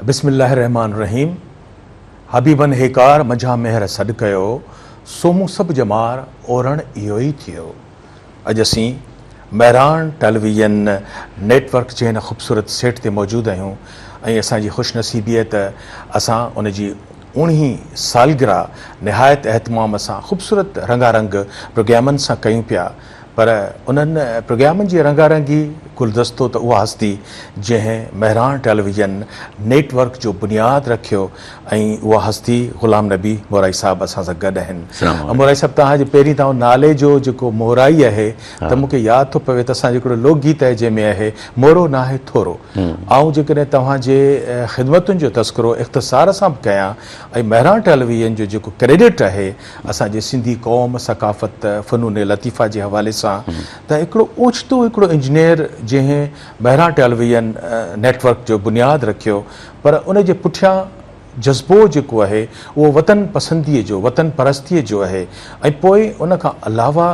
بسم الله الرحمٰن الرحيم حبيبن هيڪار منجهان مهر سڏ ڪيو، سو مون سڀ ڄمار اورڻ اهو ئي ٿيو. اڄ اسين مهراڻ ٽيليويزن نيٽ ورڪ جي هن خوبصورت سيٽ تي موجود آهيون ۽ اسان جي خوش نصيبي ته اسان ان جي اوڻهين سالگرهه نهايت اهتمام سان خوبصورت رنگا رنگ پروگرامن سان ڪيون پيا. پر انهن پروگرامن جي رنگا رنگي گلدستو ته اها هستي جنهن مهراڻ ٽيليويزن نيٽ ورڪ جو بنياد رکيو ۽ اها هستي غلام نبي مورائي صاحب اسان سان گڏ آهن. مورائي صاحب توهان جي پهرين توهان نالي جو جيڪو مورائي آهي ته مون کي ياد ٿو پوي ته اسان جو هڪڙو لوڪ گيت آهي جنهن ۾ آهي مورو ناهي ٿورو. آئون جيڪڏهن توهان جي خدمتن جو تذڪرو اختصار سان به ڪيان ۽ مهراڻ ٽيليويزن جو جيڪو ڪريڊٽ آهي اسان جي سنڌي قوم، ثقافت، فنون لطيفه جي حوالي سان ته هڪڙو اوچتو هڪڙو انجنيئر جنهن مهراڻ ٽيليويزن نيٽ ورڪ جو بنياد رکيو پر ان جي پٺيان جذبو جيڪو آهي اهو وطن پسنديء جو، وطن پرستيء جو آهي ۽ پوء ان کان علاوه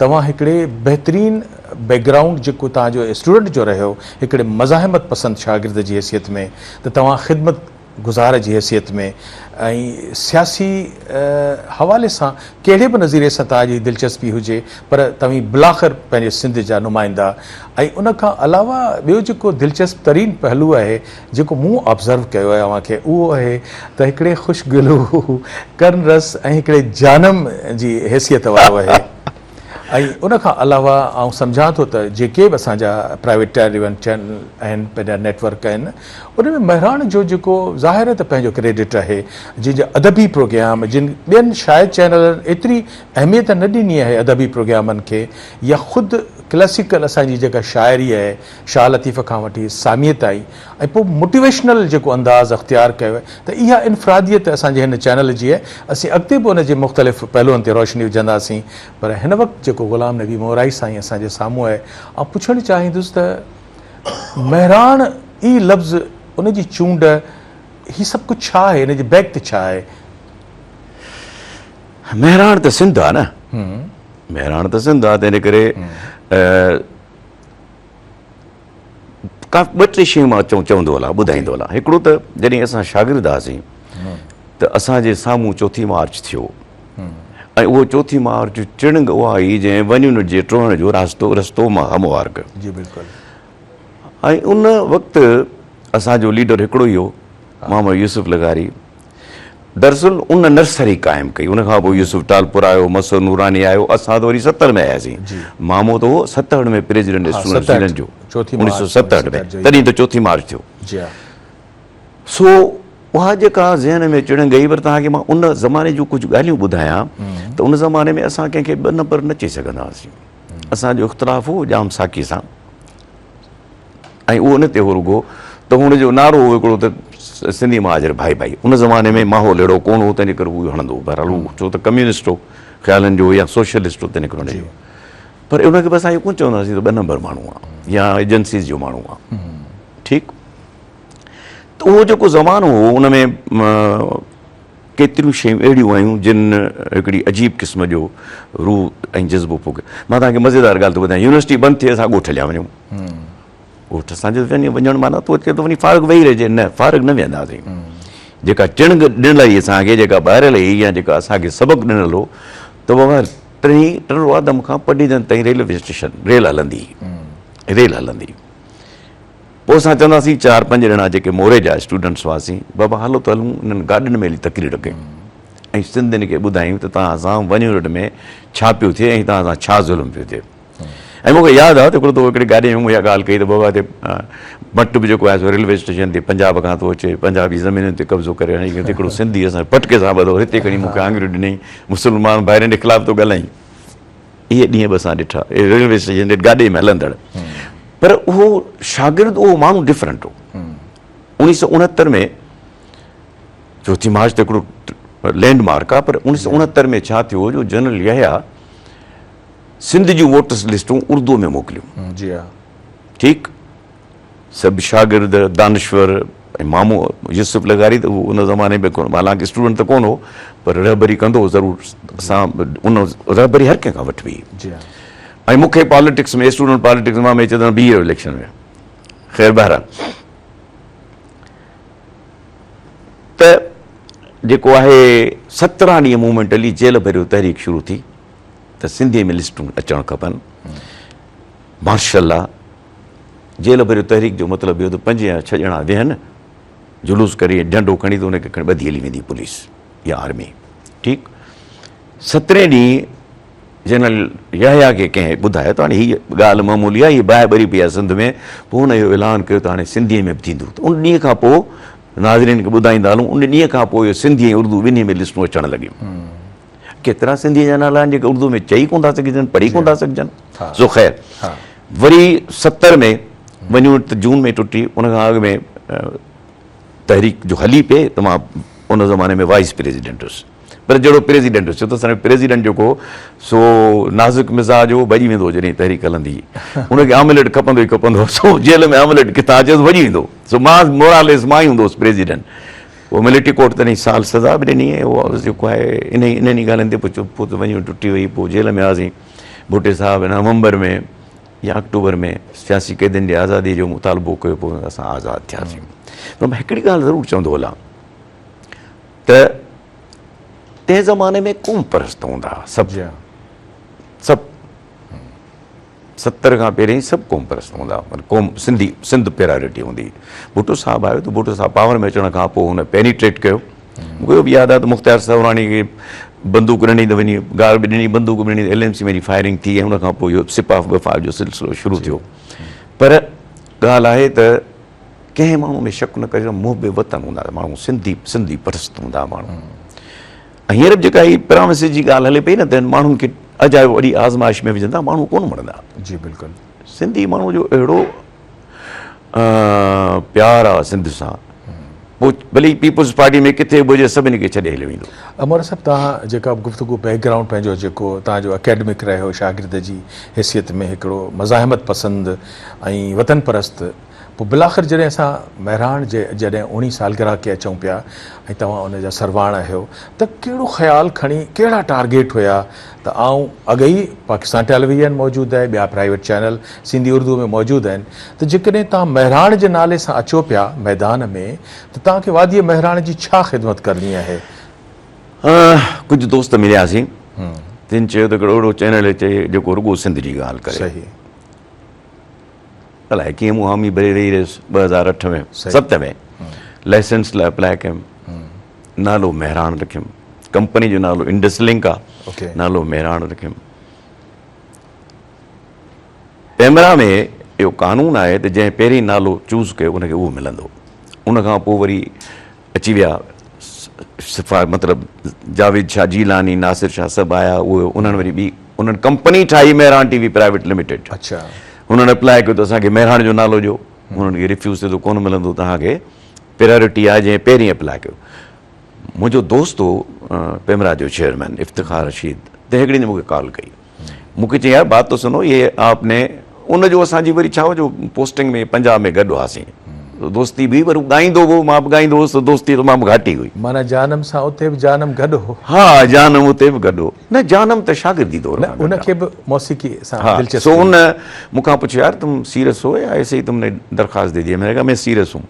توهان هڪڙي بهترين بيڪ گرائونڊ جيڪو توهان جو اسٽوڊنٽ جو رهيو هڪڙي مزاحمت پسند شاگرد جي حيثيت ۾ ته توهان خدمت گذار جي حيثيت ۾ ۽ سياسي حوالي سان ڪهڙي به نظريي سان توهان جي دلچسپي هجي پر توهين بلاخر پنهنجي سنڌ جا نمائندا ۽ ان کان علاوه ٻيو جيڪو دلچسپ ترين پهلو آهي جيڪو مون آبزرو ڪيو آهي اوهان کي اهو آهي ته هڪڙي خوش گلو ڪرن رس ۽ هڪڙي جانم جي حيثيت وارو آهي. ۽ ان کان علاوه آئون سمجهان ٿو ته جيڪي به اسان جا پرائيويٽ ٽيليويزن چينل آهن پنهنجا نيٽ ورڪ آهن ان ۾ مهراڻ جو جيڪو ظاهر آهي ته پنهنجو ڪريڊٽ آهي جن جا ادبي پروگرام جن ٻين شايد چينلن ايتري اهميت نه ڏني آهي ادبي پروگرامن کي يا خود ڪلاسيڪل اسان جي جيڪا شاعري آهي شاهه لطيف کان وٺي ساميء تائين ۽ پوء موٽيويشنل جيڪو انداز اختيار ڪيو آهي ته اها انفراديت اسان جي هن چينل جي آهي اسين اڳتي به ان جي مختلف پهلوئن تي روشني وجهنداسين پر هن وقت جيڪو غلام نبي مورائي سائين اسان جي سامهون آهي آئون پڇڻ چاهيندس ته مهراڻ ئي لفظ ان جي چونڊ هي سڀ ڪجهه ڇا آهي ان جي بيڪ تي ڇا آهي؟ مهراڻ ته سنڌ آهي نه مهراڻ ته سنڌ آهي تنهن ڪري ڪا ٻه ٽي شيون مان چوندو هلان ٻڌائيندو هلان هڪڙو ته جڏهن اسان شاگرد هئاسين ته اسان جي سامهون چوٿين مارچ ٿيو ۽ اهو چوٿين مارچ چڻنگ اها هئي جنهن ون يونٽ جي ٽوهڻ جو راستو رستو مان هموار ڪيو جي بلڪل ۽ ان وقت اسان جو ليڊر هڪڙو ئي هو محمد يوسف لغاري دراصل ان نرسري قائم ڪئي ان کان پوء يوسف ٽالپر آيو مسعود نوراني آيو اسان ته وري 70 ۾ آياسين مامو ته هو 67 ۾ پريزيڊنٽ اسٽوڊنٽس يونين جو 1967 ۾ تڏهن ته چوٿين مارچ ٿيو سو اها جيڪا ذهن ۾ چڻنگ گئي پر توهان کي مان ان زماني جون ڪجهه ڳالهيون ٻڌايان ته ان زماني ۾ اسان ڪنهن کي ٻه نمبر نه چئي سگهندا هئاسين اسان جو اختلاف هو ڄام ساقي سان ۽ اهو ان تي هو رڳو ته هن جو نعرو هو هڪڙو ته سنڌي مهاجر ڀائي ڀائي ان زماني ۾ ماحول اهڙو ڪونه هو تنهنجي ڪري هو اهو هڻندو هو بهرحال هو ڇو ته ڪميونسٽ هو خيالن جو يا سوشلسٽ هو تنهنجي ڪري هن جو پر ان کي به اسان اهو ڪونه چوندا هئاسين ته ٻه نمبر ماڻهو آهي يا ايجنسيز جو ماڻهو آهي ٺيڪ ته اهو جيڪو زمانو هو ان ۾ ڪيتريون شيون اهڙيون آيون جن هڪڙي عجيب قسم جو روح ۽ جذبو ڦوڪيو. مان توهان کي مزيدار ڳالهه ٿو ٻڌايان، يونيورسٽي بند ٿي اسان ڳوٺ هليا وڃون. ڳوٺ اسان جو وڃي وڃڻ معنيٰ تو اچي ٿو وڃي فارغ ويهي رهجي، نه فارغ نه ويهنداسين. جيڪا چڻگ ڏنل هئي اسان کي، جيڪا ٻاريل هئي يا جيڪا اسان کي سبق ڏنل هو ته بابا ٽرين ٽنڊو آدم کان پڊعيدن تائين ريلوي اسٽيشن ريل هلندي هئي، ريل هلندي هئي. پوء اسان چونداسين چار پنج ڄڻا جيڪي موري جا اسٽوڊنٽس هئاسين، بابا هلو ته هلون انهن گاڏين ۾ هلي تقرير ڪيون ۽ سنڌين کي ٻڌايون ته توهان سان ون يونٽ ۾ ڇا پيو ٿئي ۽ توهان سان ڇا ظلم پيو ٿئي. ۽ مون کي ياد آهي ته هڪڙو دفعو هڪڙي گاڏي ۾ مون اها ڳالهه ڪئي ته بابا هتي مٽ به جيڪو آهي سو ريلوي اسٽيشن تي پنجاب کان ٿو اچي، پنجابي زمينن تي قبضو ڪري هڻي هڪڙو سنڌي اسان پٽڪي سان ٻڌو هتي کڻي مون کي آڱريون ڏنائين مسلمان ڀائرن جي خلاف ٿو ڳالهائين. اهي ڏينهن به اسان ڏٺا ريلوي اسٽيشن تي گاڏي ۾ هلندڙ پر اهو شاگرد اهو ماڻهو ڊفرنٽ هو 1969 ۾ چوٿين مارچ ته هڪڙو لينڊ مارڪ آهي پر 1969 ۾ ڇا ٿيو جو جنرل يحيٰ سنڌ جون ووٽرس لسٽون اردو ۾ موڪليون جي ها ٺيڪ سڀ شاگرد، دانشور ۽ مامو يوسف لغاري ته هو ان زماني ۾ ڪونه حالانڪه اسٽوڊنٽ ته ڪونه هو پر رهبري ڪندو هو ضرور اسان ان رهبري هر ڪنهن کان وٺبي هئي ۽ مون کي پاليٽڪس ۾ اسٽوڊنٽ پاليٽڪس مان ۾ چوندو بيهي رهيو اليڪشن ۾ خير بهرحال جيڪو آهي 17 ڏينهن موومينٽ هلي، جيل ڀريو تحريڪ شروع ٿي ته سنڌيء ۾ لسٽون اچڻ کپن. مارشل لا جيل ڀريو تحريڪ جو مطلب اهو ته پنج يا ڇهه ڄڻا ويهن جلوس ڪري جهنڊو کڻي ته ان کي کڻي ٻڌي هلي ويندي پوليس يا آرمي. ٺيڪ سترهين ڏينهن جنرل يحيٰ کي ڪنهن ٻڌايو ته هاڻي هيء ڳالهه معمولي آهي، هيء باهه ٻري پئي آهي سنڌ ۾، پوء هن اهو اعلان ڪيو ته هاڻي سنڌيء ۾ به ٿيندو ته ان ڏينهن کان پوء ناظرين کي ٻڌائيندا هلون ان ڏينهن کان پوء اهو سنڌي ۽ اردو ٻنهي ۾ لسٽون اچڻ لڳيون. ڪيترا سنڌيء جا نالا آهن جيڪي اردو ۾ چئي ڪونه ٿا سگهجن، پڙهي ڪونه ٿا سگهجن. سو خير وري 70 ۾ وڃون ته جون ۾ ٽٽي، ان کان اڳ ۾ تحريڪ جو هلي پئي ته مان ان زماني ۾ وائيس پريزيڊنٽ هيس. پر جهڙو پريزيڊنٽ هيس، ڇو ته اسان جو پريزيڊنٽ جيڪو هو سو نازڪ مزاج هو، ڀڄي ويندو هو جڏهن تحريڪ هلندي هئي. ان کي آمليٽ کپندو ئي کپندو هو، سو جيل ۾ آمليٽ ڪٿان اچيس، ڀڄي ويندو هو. سو مان موراليس مان ئي هوندو هوس پريزيڊنٽ. پوء ملٽري ڪورٽ تڏهن سال سزا به ڏني ۽ اهو جيڪو آهي انهي انهن ئي ڳالهين تي پوء چپ پوء ته وڃي ٽٽي وئي. پوء جيل ۾ آياسين. ڀٽي صاحب نومبر ۾ يا آڪٽوبر ۾ سياسي قيدين جي آزادي جو مطالبو ڪيو، پوء اسان آزاد ٿياسين. پر مان هڪڙي ڳالهه ضرور چوندو هلان ته تنهن زماني ۾ قوم پرست هوندا هئا سڀ، سڀ 70 کان پهرين سڀ قوم پرست هوندا هئا، معنيٰ قوم سنڌي سنڌ پرائرٽي هوندي هئي. ڀٽو صاحب آيو ته ڀٽو صاحب پاور ۾ اچڻ کان پوء هن پينيٽريٽ ڪيو. مون کي اهو به ياد آهي ته مختيار سوراڻي کي بندوق ڏني ته وڃي گار به ڏني بندوق به ڏني ته ايل ايم سي ۾ وڃي فائرنگ ٿي ۽ ان کان پوء اهو سپاف وفاق جو سلسلو شروع ٿيو. پر ڳالهه آهي ته ڪنهن ماڻهو ۾ شڪ نه ڪجو محب وطن هوندا هئا ماڻهو، سنڌي سنڌي پرست هوندا هئا ماڻهو. ۽ هينئر به جيڪا هي پرامسز جي ڳالهه هلي پئي نه ته ماڻهن کي اجايو وڏي آزمائش ۾ وجهندا، ماڻهو ڪونه مڙندا. جي بلڪل. سنڌي ماڻهو جو اهڙو پيار آ سنڌ سان، پوء ڀلي پيپلز پارٽي ۾ ڪٿي به هجي سڀني کي ڇڏي هليو ويندو. امر صاحب توهان جيڪا به گفتگو بيڪ گرائونڊ پنهنجو جيڪو توهان جو اڪيڊمڪ رهيو شاگرد جي حيثيت ۾ هڪڙو مزاحمت پسند ۽ وطن پرست، پوء بالاخر جڏهن اسان مهراڻ جي جڏهن اوڻي سالگرهه کي اچون پيا ۽ توهان ان جا سرواڻ آهيو ته ڪهڙو خيال کڻي ڪهڙا ٽارگيٽ هيا ته آئون اڳ ئي پاڪستان ٽيليويزن موجود آهي ٻيا پرائيويٽ چينل سنڌي اردو ۾ موجود آهن ته جيڪڏهن توهان مهراڻ جي نالي سان اچو پيا ميدان ۾ ته توهان کي واديء مهراڻ جي ڇا خدمت ڪرڻي آهي؟ ڪجهه دوست ملياسين تن چيو ته هڪڙو اهڙو چينل اچي جيڪو رڳو سنڌ جي ڳالهه ڪري. صحيح. الائي ڪيئن مون حامي ڀري ويهي رهيس 2008 ۾ 7 ۾ لائسنس لاء اپلاء ڪيم نالو مهراڻ رکيم ڪمپني جو نالو انڊس لنڪ آ نالو مهراڻ رکيم پيمرا ۾ اهو قانون آهي ته جنهن پهرين نالو چوز ڪيو ان کي اهو ملندو ان کان پوء وري اچي ويا صفا مطلب جاويد شاهه جيلاني ناصر شاهه سڀ آيا اهي انهن وري ٻي انهن ڪمپني ٺاهي مهراڻ ٽي وي پرائيويٽ لميٽيڊ اچھا انهن اپلاء ڪيو ته اسان کي مهراڻ جو نالو ڏيو انهن کي ريفيوز ٿيو ته ڪونه ملندو توهان کي پرائرٽي آهي جنهن پهرين اپلاء ڪيو منهنجو دوست هو پيمرا جو چيئرمين افتخار رشيد تنهن هڪڙي ڏينهن مون کي ڪال ڪئي مون کي چيائين يار بات تو سنو يي آپ ني ان جو اسان جي وري ڇا هو جو پوسٽنگ ۾ پنجاب ۾ گڏ هئاسين دوستي به پر هو ڳائيندو به هو مان به ڳائيندو هوس ته دوستي تمام گهاٽي هئي. معنيٰ جانم سان اتي به جانم گڏ هو. ها جانم اتي به گڏ هو. نه جانم ته شاگردي دور کان گڏ. نه ان کي به موسيقي سان دلچسپي هئي. سو ان مون کان پڇيو يار تم سيرس هو يا ايسي هي تم ني درخواست the the مين ني ڪها مين سيرس هون.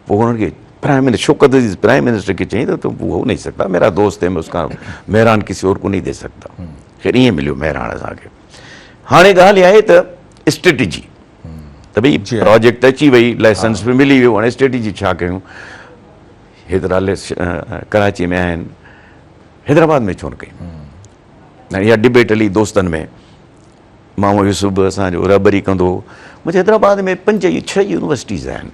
پوء هنن کي prime minister Shaukat Aziz prime minister کي چيائين ته هو نهين سگتا ميرا دوست هي مين اس ڪا مهران ڪسي اور ڪو نهين the سگتا. خير ائين مليو مهراڻ اسان کي. هاڻي ڳالهه اها آهي ته اسٽريٽجي ته ڀئي پراجيڪٽ اچي وئي لائسنس به ملي ويو هاڻي اسٽريٽجي ڇا ڪيون هيترا ڪراچي ۾ آهن حيدرآباد ۾ ڇو نه ڪيون اها ڊبيٽ هلي دوستن ۾ مامو يوسف به اسانجو رهبري ڪندو هو مون حيدرآباد ۾ 5 6 يونيورسٽيز آهن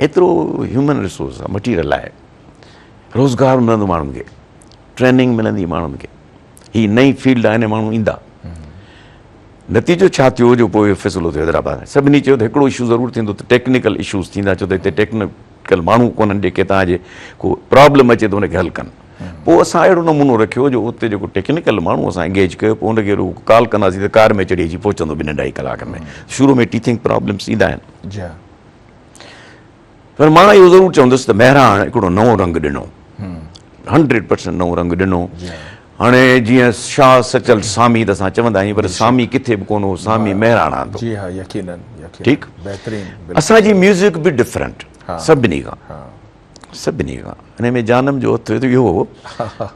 ايترو هيومن ريسورس آهي مٽيريل آهي روزگار ملندو ماڻهن کي ٽريننگ ملندي ماڻهن کي هي نئين فيلڊ آهي ماڻهو ايندا نتيجو ڇا ٿيو جو پوء فيصلو ٿيو حيدرآباد ۾ سڀني چيو ته هڪڙو اشو ضرور ٿيندو ته ٽيڪنيڪل اشوز ٿيندا ڇو ته هتي ٽيڪنيڪل ماڻهو ڪونهن جيڪي توهان جي ڪو پرابلم اچي ته ان کي حل ڪن پوء اسان اهڙو نمونو رکيو جو اتي جيڪو ٽيڪنيڪل ماڻهو اسان انگيج ڪيو پوء ان کي رڳو ڪال ڪنداسين ته ڪار ۾ چڙهي اچي پهچندو ٻن اڍائي ڪلاڪن ۾ شروع ۾ ٽيٿنگ پرابلمس ايندا آهن جي ها پر مان اهو ضرور چوندس ته مهراڻ هڪڙو نئون رنگ ڏنو، هنڊريڊ پرسنٽ نئون رنگ ڏنو. هاڻي جيئن شاهه سچل سامي ته اسان چوندا آهيون پر سامي ڪٿي به ڪونه هو، سامي مهراڻ آندو. جي ها يقينن ٺيڪ بهترين. اسان جي ميوزڪ به ڊفرنٽ سڀني کان. سڀني کان. ان ۾ جانم جو هٿ اهو هو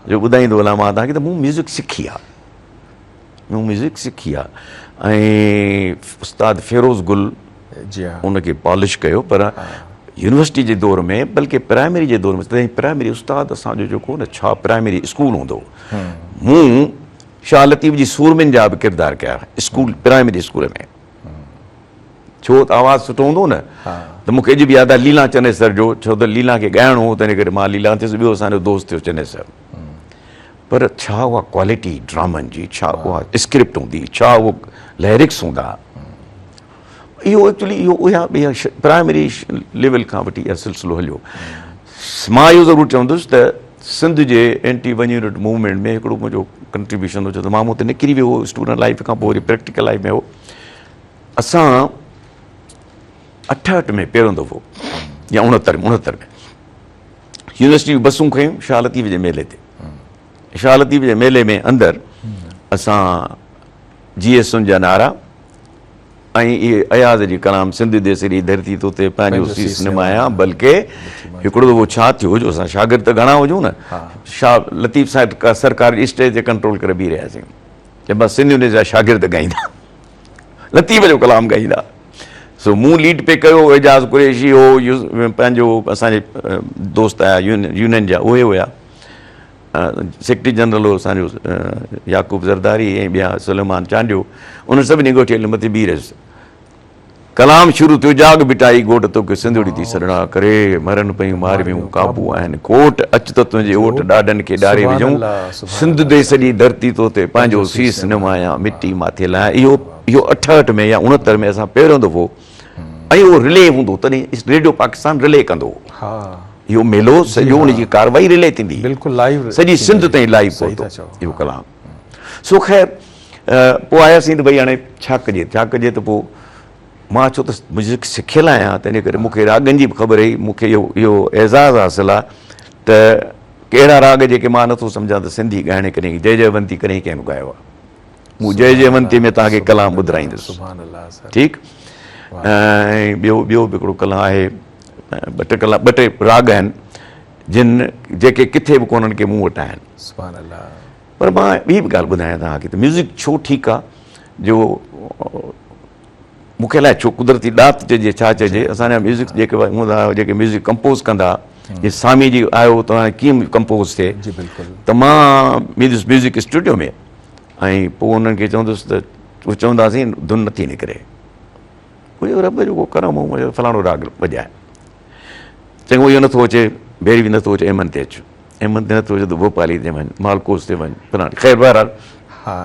جو ٻڌائيندو هلان مان توهان کي ته مون ميوزڪ سکي آ، مون ميوزڪ سکي آ ۽ استاد فيروز گل جي ها ان کي پالش ڪيو پر يونيورسٽي جي دور ۾ بلڪه پرائمري جي دور ۾ تڏهن پرائمري استاد اسان جو جيڪو نه ڇا پرائمري اسڪول هوندو هو مون شاهه لطيف جي سورمين جا به ڪردار ڪيا اسڪول پرائمري اسڪول ۾ ڇو ته آواز سٺو هوندو نه ته مونکي اڄ به ياد آهي ليلان چنيسر جو ڇو ته ليلان کي ڳائڻو هو تنهن ڪري مان ليلان ٿيس ٻيو اسان جو دوست ٿيو چنيسر پر ڇا اها ڪوالٽي ڊرامن جي ڇا اها اسڪرپٽ هوندي ڇا اهو ليرڪس هوندا اهو ايڪچولي اهو اها پرائمري ليول کان وٺي اها سلسلو هليو مان اهو ضرور چوندس ته سنڌ جي اينٽي ون يونٽ موومينٽ ۾ هڪڙو منهنجو ڪنٽريبيوشن هو ڇو ته مان مون تي نڪري ويو هو اسٽوڊنٽ لائف کان پوء وري پريڪٽيڪل لائف ۾ هو اسان 68 ۾ پهريون دفعو يا 69 ۾ 69 ۾ يونيورسٽي جون بسون کنيون شاهه لطيف جي ميلي تي شاهه لطيف جي ميلي ۾ اندر اسان جي ايس جا نعرا ۽ اهي اياز جي ڪلام سنڌ ديسري ڌرتي تو تي پنهنجو سيس نمايان بلڪه هڪڙو دفعو ڇا ٿيو جو اسان شاگرد ته گهڻا هجون نه شاهه لطيف صاحب سرڪار جي اسٽيج تي ڪنٽرول ڪري بيهي رهياسين چي بس سنڌ يونيورسٽي جا شاگرد ڳائيندا لطيف جو ڪلام ڳائيندا سو مون ليڊ پي ڪيو اعجاز قريشي هو پنهنجو اسان جي دوست آيا يونين جا اهي هيا سيڪريٽري جنرل هو اسان جو يعقوب زرداري ۽ ٻيا سليمان چانڊيو انهن سڀني ڳوٺي مٿي بيهي رهيس ڪلام شروع ٿيو جاڳ ڀٽائي گهوٽ توکي سنڌڙي ٿي سڏڙا ڪري مرن پيون مارويون قابو آهن ڪوٽ اچ ته تنهنجي اوٽ ڏاڍن کي ڏاري وجهون سنڌ ديس جي ڌرتي تو تي پنهنجو سيس نمايان مٽي ماٿي لاهيان اهو اهو 68 ۾ يا 69 ۾ اسان پهريون دفعو ۽ اهو رلي هوندو تڏهن ريڊيو پاڪستان رلي ڪندو هو اهو ميلو سڄو ان جي ڪارروائي رلي ٿيندي بلڪل لائيو سڄي سنڌ تائين لائيو پهتو اهو ڪلام سو خير پوء آياسين ته ڀئي هاڻي ڇا ڪجي ڇا ڪجي ته پوء مان ڇو ته ميوزڪ سکيل آهيان تنهن جي ڪري مون کي راڳن جي به خبر هئي مون کي اهو اهو اعزاز حاصل آهي ته ڪهڙا راڳ جيڪي مان نٿو سمجهان ته سنڌي ڳائڻي ڪڏهن جئي جئي ونتي ڪڏهن ڪنهن به ڳايو آهي مون جئي جئي ونتي ۾ توهان کي ڪلام ٻڌرائيندس ٺيڪ ۽ ٻيو ٻيو به هڪڙو ڪلام آهي ٻه ٽي ڪلام ٻه ٽي راڳ آهن جن جيڪي ڪٿي به ڪونهن ڪي مون وٽ آهن سبحان الله پر مان ٻي به ڳالهه ٻڌايان توهان کي ته ميوزڪ ڇو ٺيڪ آ جو مون کي الائي ڇو قدرتي ڏات چئجي ڇا چئجي اسان جا ميوزڪ جيڪي هوندا جيڪي ميوزڪ ڪمپوز ڪندا جي سامي جي آيو ته ڪيئن ڪمپوز ٿئي جي بلڪل ته مان ويندس ميوزڪ اسٽوڊيو ۾ ۽ پوء انهن کي چوندس ته اهي چونداسين ڌن نٿي نڪري پوء رب جو ڪو ڪرم هو فلاڻو راڳ وڄائي چڱو اهو نٿو اچي ڀيروي نٿو اچي ايمن تي اچ ايمن تي نٿو اچي ته ڀوپالي تي وڃ مالڪوس تي وڃ فلاڻي خير بهرحال ها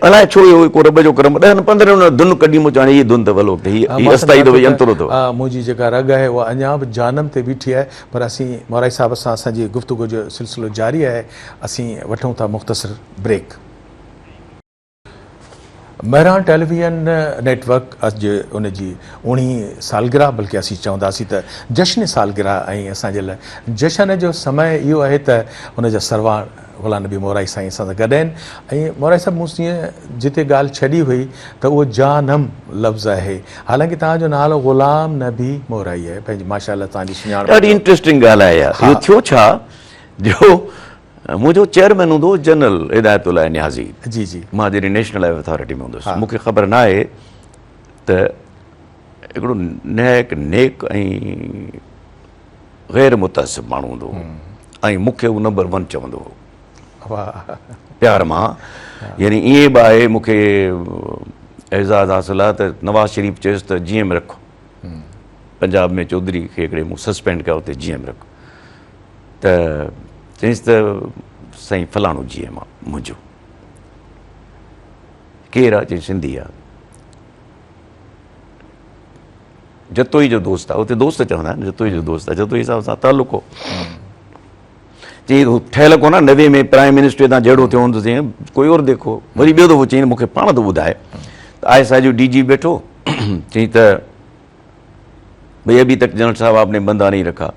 الائي ڇو اهو ڪو رب جو ڪرم ڏهن پندرهن ان ڌن ڪڍي مون چاڻي هي ڌن ته ولو ته هي استائي اٿو ينتر اٿو منهنجي جيڪا رڳ آهي اها اڃا به جانم تي بيٺي آهي پر اسين مورائي صاحب سان اسان جي گفتگو جو سلسلو جاري آهي اسين وٺون ٿا مختصر break. Mehran television network اڄ ان جي اوڻيهين سالگرهه بلڪه اسين چونداسين ته جشن سالگرهه ۽ اسان جي لاء جشن جو سمي اهو آهي ته ان جا سرواڻ غلام نبي مورائي سائين اسان سان گڏ آهن ۽ مورائي صاحب مون جيئن جتي ڳالهه ڇڏي هئي ته اهو جانم لفظ آهي حالانڪه توهان جو نالو غلام نبي مورائي آهي پنهنجي ماشاء الله توهان جي سڃاڻپ ڏاڍي انٽريسٽنگ ڳالهه آهي يار اهو ٿيو ڇا جو منهنجو چيئرمين هوندو هو جنرل هدايت الله نيازي. جي جي. مان جڏهن نيشنل هائي وي اٿارٽي ۾ هوندو هوس مون کي خبر نه آهي ته هڪڙو نهايت نيڪ ۽ غير متعصب ماڻهو هوندو هو ۽ مون کي هو نمبر ون چوندو هو پيار مان يعني ائين به آهي مون کي اعزاز حاصل آهي ته نواز شريف چيس ته جي ايم رک پنجاب ۾ چوڌري کي هڪڙي مون سسپينڊ ڪيو اتي جي ايم رک ته چيائينس ته سائين فلاڻو جي ايم آ منهنجو. ڪير آ؟ چيائين سنڌي آ. جتوئي جو دوست آ. اتي دوست چوندا آهن جتوئي جو دوست آ. جتوئي صاحب سان تعلق هو. چيائين هو ٺهيل ڪونه آ 90 ۾ پرائم منسٽر تان جهڙو ٿيو هوندو چيائين ڪوئي اور ديکو. وري ٻيو دفعو چيائين مون کي پاڻ ٿو ٻڌائي ته I S I جو ڊي جي بيٺو چيائين ته ڀئي ابھی تڪ جنرل صاحب آپ ني بندا نهين رکا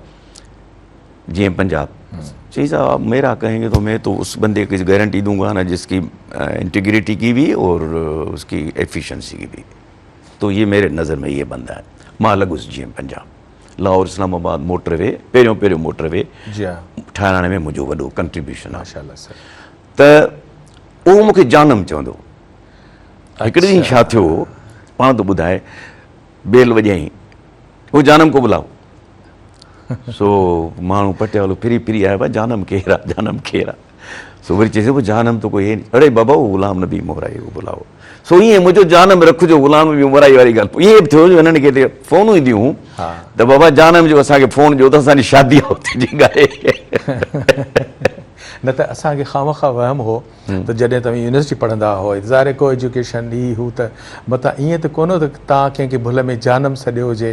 جي ايم پنجاب چئي صاحب آپ ميرا کهين گي تو مين تو اس بندي ڪي گارنٽي دون گا نا جس ڪي انٽيگريٽي ڪي بي اور اس ڪي ايفيشنسي ڪي بي تو يي ميري نظر ۾ يي بندا هي مان لڳس جي ايم پنجاب لاهور اسلام آباد موٽر وي پهريون پهريون موٽر وي ٺاهرائڻ ۾ منهنجو وڏو ڪنٽريبيوشن آهي ته اهو مون کي جانم چوندو هو. هڪڙي ڏينهن ڇا ٿيو پاڻ ٿو ٻڌائي بيل وڄائين او جانم ڪو بلاؤ سو ماڻهو پٽيالو ڦري ڦري آيو ڀاء جانم ڪير آ جانم ڪير آ سو وري چيس جانم ته ڪوئي اڙي بابا او غلام نبي مورائي کو بلاؤ سو ائين منهنجو جانم رکجو غلام نبي مورائي واري ڳالهه ائين به ٿيو جو هنن کي هتي فونون اينديون هيون ته بابا جانم جو اسان کي فون ڏيو ته اسان جي شادي آ اتي جي ڳائي نه ته اسان کي خامخواه وهم هو ته جڏهن توهين يونيورسٽي پڙهندا هئو ظاهر ڪو ايجوڪيشن هي هو ته متان ائين ته ڪونه هو ته توهان ڪنهن کي ڀل ۾ جانم سڏيو هجي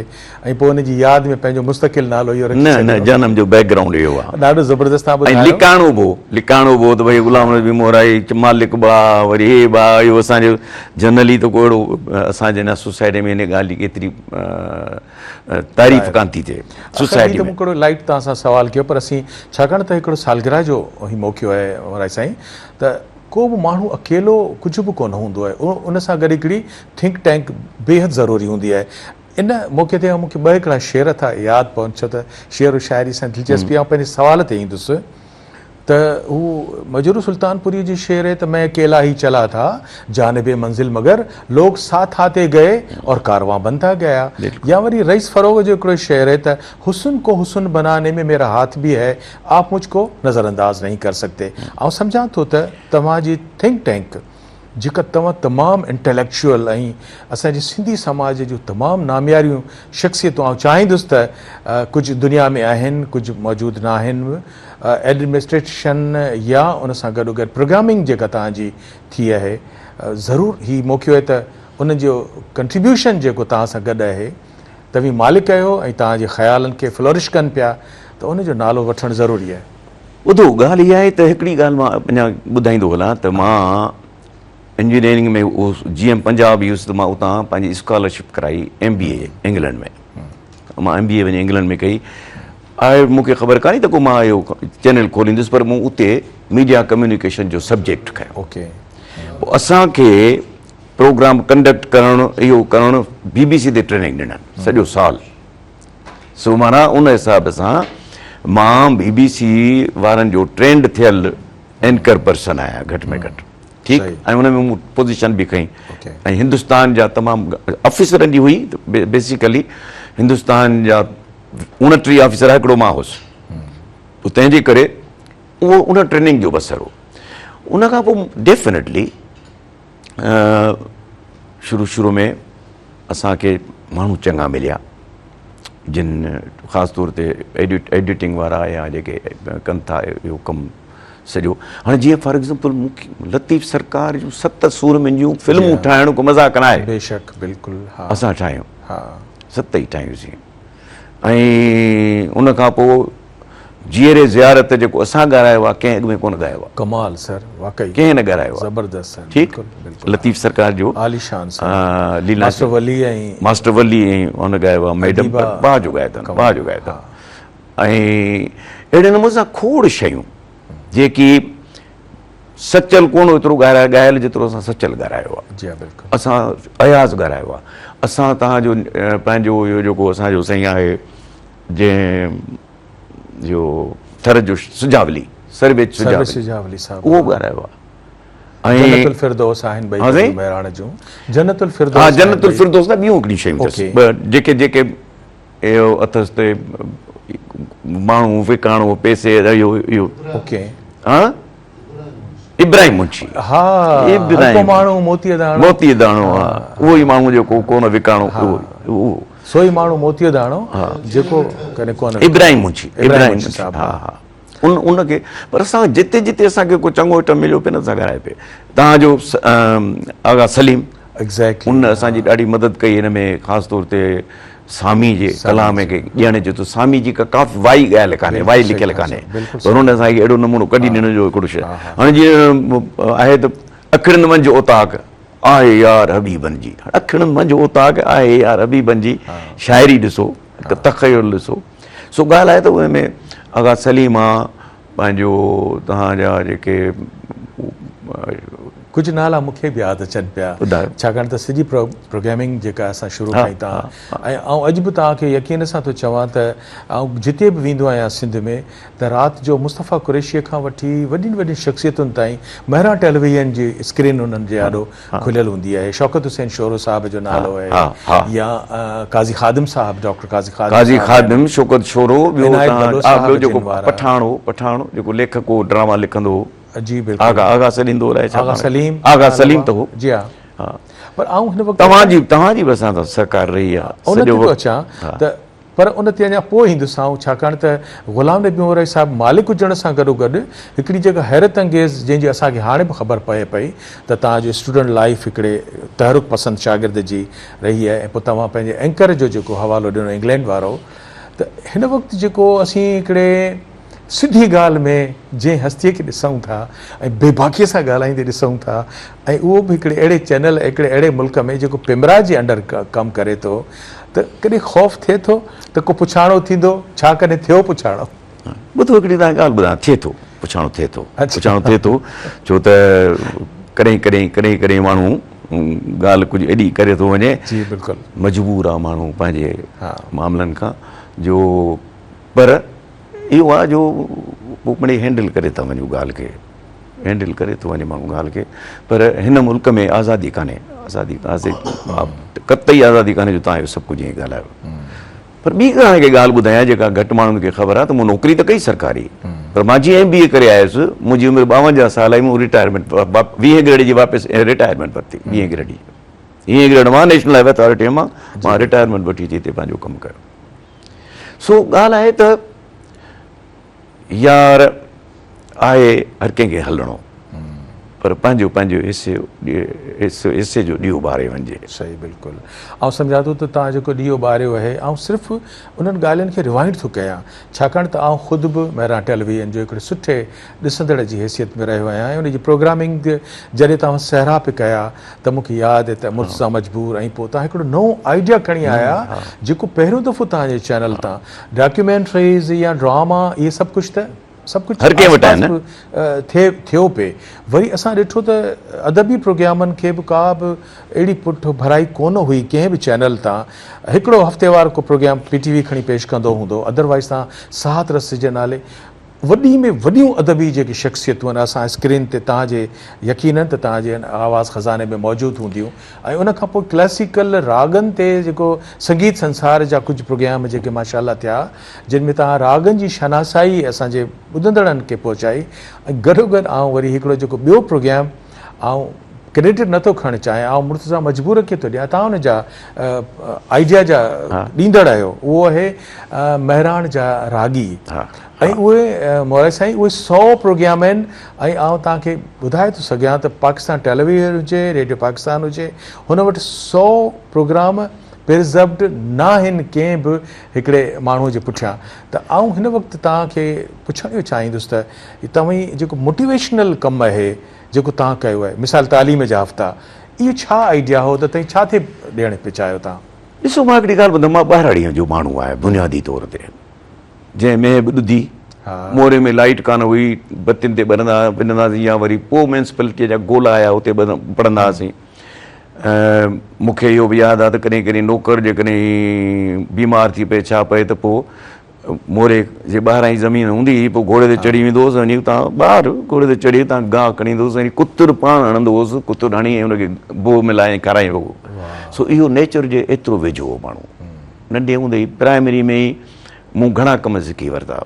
۽ پوء ان جي ياد ۾ پنهنجو مستقل نالو اهو رکي نه نه ڇڏيو. جانم جو بيڪ گرائونڊ اهو آ. ڏاڍو زبردست توهان ۽ ٻڌايو. لڪاڻو به هو لڪاڻو به هو ته ڀئي غلام نبي مورائي مالڪ به آ وري هي به آ اهو اسان جو جنرلي ته ڪو اهڙو اسان جي هن سوسائٽي ۾ ان ڳالهه جي ڪيتري تعريف ڪانه ٿي ٿئي آخر هي سوسائٽي ته ۾. مون ڪهڙو لائيٽ توهان سان سوال ڪيو پر اسين ڇاڪاڻ ته هڪڙو سالگرهه جو هي موقعو آهي مورائي سائين ته ڪو به ماڻهو اڪيلو ڪجهه به ڪونه هوندو آهي ان سان گڏ هڪڙي ٿنڪ ٽينڪ بيحد ضروري هوندي آهي ان موقعي تي مون کي ٻه هڪڙا شعر ٿا ياد پون ڇو ته شعر و شاعري سان دلچسپي آئون پنهنجي سوال تي ايندس ته هو مجروح سلطانپوري جي شعر هي ته مين اڪيلا هي چلا ٿا جانب منزل مگر لوگ ساٿ آتي گئي اور ڪاروان بنتا گيا يا وري رئيس فروغ جو هڪڙو شعر هي ته حسن ڪو حسن بناني ۾ ميرا هاٿ ڀي هي آپ مجھ ڪو نظر انداز نهين ڪر سڪتي آئون سمجهان ٿو ته توهان جي ٿنڪ ٽينڪ جيڪا توهان تمام انٽيليڪچوئل ۽ اسان جي سنڌي سماج جون تمام نامياريون شخصيتون آئون چاهيندس ته ڪجهه دنيا ۾ آهن ڪجهه موجود ناهن ايڊمنسٽريشن يا ان سان گڏو گڏ پروگرامنگ جيڪا توهان جي ٿي آهي ضرور هي موقعو آهي ته انهن جو ڪنٽريبيوشن جيڪو توهان سان گڏ آهي توهين مالڪ آهيو ۽ توهان جي خيالن کي فلورش ڪن پيا ته ان جو نالو وٺڻ ضروري آهي. ٻڌو ڳالهه اها آهي ته هڪڙي ڳالهه مان اڃا ٻڌائيندو هلان ته مان انجنيئرنگ ۾ هوس جي ايم پنجاب هيس ته مان اتان پنهنجي اسڪالرشپ ڪرائي ايم بي اي انگلنڊ ۾ مان ايم بي اي وڃي انگلنڊ ۾ ڪئي آء مون کي خبر ڪانهي ته ڪو مان اهو چينل کوليندس پر مون اتي ميڊيا ڪميونيڪيشن جو سبجيڪٽ کنيو اوڪي پوء اسان کي پروگرام ڪنڊڪٽ ڪرڻ اهو ڪرڻ بي بي سي تي ٽريننگ ڏنن سڄو سال سو معنيٰ ان حساب سان مان بي بي سي وارن جو ٽرينڊ ٿيل اينڪر پرسن آهيان گهٽ ۾ گهٽ ٺيڪ ۽ ان ۾ مون پوزيشن به کنئي ۽ هندستان جا تمام آفيسرن جي هئي بيسيڪلي هندستان جا 29 آفيسر هڪڙو مان هوس تنهن جي ڪري اهو ان ٽريننگ جو به اثر هو ان کان پوء ڊيفنيٽلي شروع شروع ۾ اسان کي ماڻهو چڱا مليا جن خاص طور تي ايڊيٽنگ وارا يا جيڪي ڪن ٿا اهو ڪم سڄو هاڻي جيئن فار ايگزامپل مون کي لطيف سرڪار جون ست سورمين جون فلمون ٺاهڻ ڪو مذاق نه آهي بيشڪ بلڪل ها اسان ٺاهيون ها ست ئي ٺاهيونسين ۽ ان کان پوء جيئري زيارت جيڪو اسان ڳارايو آ ڪنهن اڳ ۾ ڪونه ڳايو آ. ڪمال سر واقعي ڪنهن نه ڳارايو آ. زبردست سر ٺيڪ لطيف سرڪار جو عاليشان سر ليلا ماسٽر ولي ۽ ماسٽر ولي ۽ ان ڳايو آ ميڊم پر واهه جو ڳايو اٿن واهه جو ڳايو اٿن ۽ اهڙي نموني سان کوڙ شيون جيڪي سچل ڪونه ايترو ڳارايو ڳايل جيترو اسان سچل ڳارايو آ جي بلڪل اسان اياز ڳارايو آ اسان تهان جو پنهنجو اهو جيڪو اسان جو سائين آهي جنهن جو ٿر جو سجاولي سرويچ سجاولي صاحب اهو ڳارايو آهي ۽ جنت الفردوس آهن ٻئي مهراڻ جون جنت الفردوس ها جنت الفردوس نه ٻيون هڪڙيون شيون اٿس ٻه جيڪي جيڪي اهو اٿس ته ماڻهو وڪاڻو پئسي اهو اهو اوڪي ها ابراهيم منشي ها ابراهيم ماڻهو موتيء داڻو موتيء داڻو ها اهو ئي ماڻهو جيڪو ڪونه وڪاڻو اهو اهو سو ئي ماڻهو موتيء داڻو جيڪو ڪڏهن ڪونه ابراهيم منشي ابراهيم منشي صاحب ها ها ان ان کي پر اسان جتي جتي اسان کي ڪو چڱو آئٽم مليو پئي نه اسان ڳالهائي پئي تان جو آغا سليم ايگزيڪٽلي ان اسان جي ڏاڍي مدد ڪئي هن ۾ خاص طور تي سامي جي ڪلام کي ڏيڻ جو ته سامي جي ڪا ڪافي وائي ڳايل ڪانهي وائي لکيل ڪانهي پر هن اسان کي اهڙو نمونو ڪڍي ڏنو جو هڪڙو شيء هاڻي جيئن آهي ته اکڙين منجهه اوطاق آهي يار حبيبن جي اکڙين منجهه اوطاق آهي يار حبيبن جي شاعري ڏسو هڪ تخيل ڏسو سو ڳالهه آهي ته ان ۾ آغا سليم آ پنهنجو توهان جا جيڪي ڪجهه نالا مون کي به ياد اچن پيا ڇاڪاڻ ته سڄي پروگرامنگ جيڪا اسان شروع ڪئي تان ۽ آئون اڄ به توهان کي يقين سان ٿو چوان ته آئون جتي به ويندو آهيان سنڌ ۾ ته رات جو مصطفيٰ قريشيء کان وٺي وڏين وڏين شخصيتن تائين مهراڻ ٽيليويزن جي اسڪرين انهن جي آڏو کليل هوندي آهي. شوڪت حسين شورو صاحب جو نالو آهي يا قاضي خادم صاحب، ڊاڪٽر قاضي خادم قاضي خادم، شوڪت شورو، ٻيو ٻيو جيڪو پٺاڻ هو، پٺاڻ جيڪو ليکڪ هو، ڊراما لکندو هو. جي بلڪل. آغا آغا سڏيندو هو الائي ڇا آغا سليم، آغا سليم ته هو. جي ها. پر آئون هن وقت توهان جي توهان جي به اسان سان سهڪار رهي آهي. ان تي ٿو اچان ته پر ان تي اڃا پوء ايندس آئون ڇاڪاڻ ته غلام نبي مورائي صاحب مالڪ هجڻ سان گڏوگڏ هڪڙي جيڪا حيرت انگيز جنهن جي اسان کي هاڻي به خبر پئي پئي ته توهان جو اسٽوڊنٽ لائيف هڪڙي تحرڪ پسند شاگرد جي رهي آهي ۽ پوء توهان پنهنجي اينڪر جو جيڪو حوالو ڏنو انگلينڊ وارو ته هن وقت جيڪو اسين هڪڙي سڌي ڳالهه ۾ جنهن هستيء کي ڏسون ٿا ۽ بيباڪيء سان ڳالهائيندي ڏسون ٿا ۽ اهو به هڪڙي اهڙي چينل ۽ هڪڙي اهڙي ملڪ ۾ جيڪو پيمرا جي انڊر ڪم ڪري ٿو ته ڪڏهن خوف ٿئي ٿو ته ڪو پڇاڻو ٿيندو؟ ڇا ڪڏهن ٿيو پڇاڻو؟ ٻڌو هڪڙي توهان کي ڳالهه ٻڌايان ٿئي ٿو پڇاڻو ٿئي ٿو پڇاڻو ٿئي ٿو ڇو ته ڪڏهن ڪڏهن ڪڏهن ڪڏهن ماڻهو ڳالهه ڪجهه ايڏي ڪري ٿو وڃي جي بلڪل مجبور آ ماڻهو پنهنجي معاملن کان جو پر اهو آ جو پوء مڙئي هينڊل ڪري ٿا وڃون ڳالهه کي هينڊل ڪري ٿو وڃي ماڻهو ڳالهه کي پر هن ملڪ ۾ آزادي ڪانهي آزادي قطعي آزادي ڪانهي جو تان اهو سڀ ڪجهه ائين ڳالهايو پر ٻي توهان کي ڳالهه ٻڌايان جيڪا گهٽ ماڻهن کي خبر آهي ته مون نوڪري ته ڪئي سرڪاري پر مان جيئن ايم بي اي ڪري آيس منهنجي عمر 52 سال آئي مون رٽائرمينٽ ويهين گريڊ جي واپس رٽائرمينٽ ورتي ويهين گريڊ جي ويهين گريڊ مان نيشنل هائي وي اٿارٽي مان مان رٽائرمينٽ وٺي اچي هتي پنهنجو ڪم ڪيو سو ڳالهه آهي ته يار آهي هر ڪنهن کي هلڻو پر پنهنجو پنهنجو حصي حصي جو ڏيئو ٻاري وڃجي. صحيح بلڪل آئون سمجهان ٿو ته توهان جيڪو ڏيئو ٻاريو آهي آئون صرف انهن ڳالهين کي ريوائنڊ ٿو ڪيان ڇاڪاڻ ته آئون خود به مهراڻ ٽيليويزن جو هڪڙي سٺي ڏسندڙ جي حيثيت ۾ رهيو آهيان ۽ ان جي پروگرامنگ جڏهن توهان سهرا پئي ڪيا ته مون کي ياد آهي ته مرتضيٰ مجبور ۽ پوء توهان هڪڙو نئون آئيڊيا کڻي آيا جيڪو پهريون دفعو توهان جي چينل تان ڊاڪيومينٽريز يا ڊراما اهي سڀ ڪجهه ته سڀ ڪجهه هر ڪنهن وٽ آهن آس ٿئي ٿيو پئي وري اسان ڏٺو ته ادبي پروگرامن کي به ڪا به اهڙي پٺ ڀرائي ڪونه هئي ڪنهن به چينل تان هڪڙو هفتيوار ڪو پروگرام پي ٽي وي کڻي پيش ڪندو هوندو ادروائز توهان ساهت رس جي نالي وڏي ۾ وڏيون ادبي جيڪي شخصيتون آهن اسان اسڪرين تي توهان جي يقينن ته توهان جي آواز خزاني ۾ موجود هونديون ۽ ان کان پوء ڪلاسيڪل راڳن تي جيڪو سنگيت سنسار جا ڪجهه پروگرام جيڪي ماشاء الله ٿيا جن ۾ توهان راڳن جي شناسائي اسان جي ٻڌندڙن کي پهچائي ۽ گڏوگڏ آئون وري هڪڙو جيڪو ٻيو پروگرام آئون ڪريڊٽ نه ٿو کڻڻ چاهيان آئون مرتضيٰ مجبور کي ٿو ڏيان توهان ان جا آئيڊيا جا ڏيندڙ آهيو اهو آهي مهراڻ جا راڳي ۽ اهي مولائي سائين اهي 100 پروگرام آهن ۽ آئون توهان کي ٻڌائي ٿو سگهان ته پاڪستان ٽيليويزن هجي ريڊيو پاڪستان هجي هن وٽ 100 پروگرام پرزروڊ ناهن ڪنهن به هڪڙي ماڻهو جي پٺيان ته آئون هن وقت توهان کي پڇڻ اهو چاهيندس ته توهين جيڪو موٽيويشنل ڪم آهي جيڪو توهان ڪيو آهي مثال تعليم جا هفتا اهو ڇا آئيڊيا هو ته توهين ڇا ٿي ڏيڻ پئي چاهيو توهان؟ ڏسو مان هڪڙي ڳالهه ٻڌان مان ٻهراڙيء جو ماڻهو آهيان بنيادي طور تي جنهن مينهن به ڏڌي موري ۾ لائيٽ ڪانه هئي بتين تي ٻرندا وڃنداسين يا وري پوء ميونسپلٽيء جا گولا آيا اتي پڙهندا هئاسين مون کي اهو به ياد آهي ته ڪڏهن ڪڏهن نوڪر جيڪڏهن بيمار ٿي پئي ڇا پئي ته پوء موري جي ٻاهران ئي زمين هوندي هئي، پوء گهوڙي تي چڙهي ويندو هوس، وڃي اتان ٻاهر گهوڙي تي چڙهي اتان گاهه کڻي ايندو هوس ۽ ڪتر پاڻ هڻندو هوس، ڪتر هڻي ۽ ان کي بوء ملائي ۽ کارائيندو هو. سو اهو نيچر جي ايترو ويجهو هو ماڻهو. ننڍي هوندي ئي پرائمري ۾ ئي مون گهڻا ڪم سکي ورتا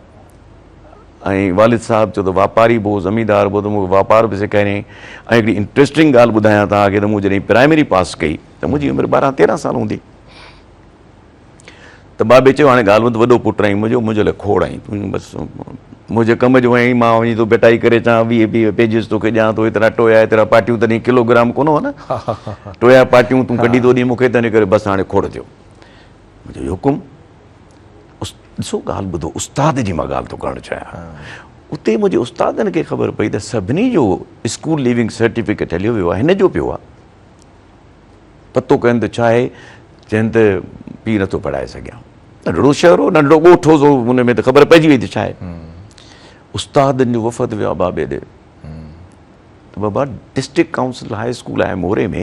۽ والد صاحب چيو ته واپاري به هو، زميندار به هو ته مون کي واپار به سيکاريائين ۽ هڪڙي انٽريسٽنگ ڳالهه ٻڌايان توهان کي ته مون جڏهن پرائمري پاس ڪئي ته منهنجي عمر 12 13 سال هوندي. ته بابي چيو هاڻي ڳالهه ٻڌ وڏو پٽ آهين منهنجو منهنجي لاء کوڙ آهين تون بس منهنجي ڪم جو آهين مان وڃي ٿو ڀيٽائي ڪري اچان 20 20 پيجز توکي ڏيان ٿو ايترا ٽويا ايترا پاٽيون تڏهن ڪلو گرام ڪونه هو نه ٽويا پاٽيون تون ڪڍي ٿو ڏين مونکي تنهن ڪري بس هاڻي کوڙ ٿيو منهنجو حڪم ڏسو ڳالهه ٻڌو استاد جي مان ڳالهه ٿو ڪرڻ چاهيان اتي منهنجي استادن کي خبر پئي ته سڀني جو اسڪول ليونگ سرٽيفڪيٽ هليو ويو آهي هن جو پيو آهي پتو ڪين ته ڇا آهي؟ چين ته پيء نٿو پڙهائي سگهيان. ننڍڙو شهر هو، ننڍڙو ڳوٺ هو، سو ان ۾ ته خبر پئجي وئي ته ڇا آهي. استادن جو وفد ويو آهي بابي ڏي. ته بابا ڊسٽرڪٽ ڪائونسل هاء اسڪول آهي موري ۾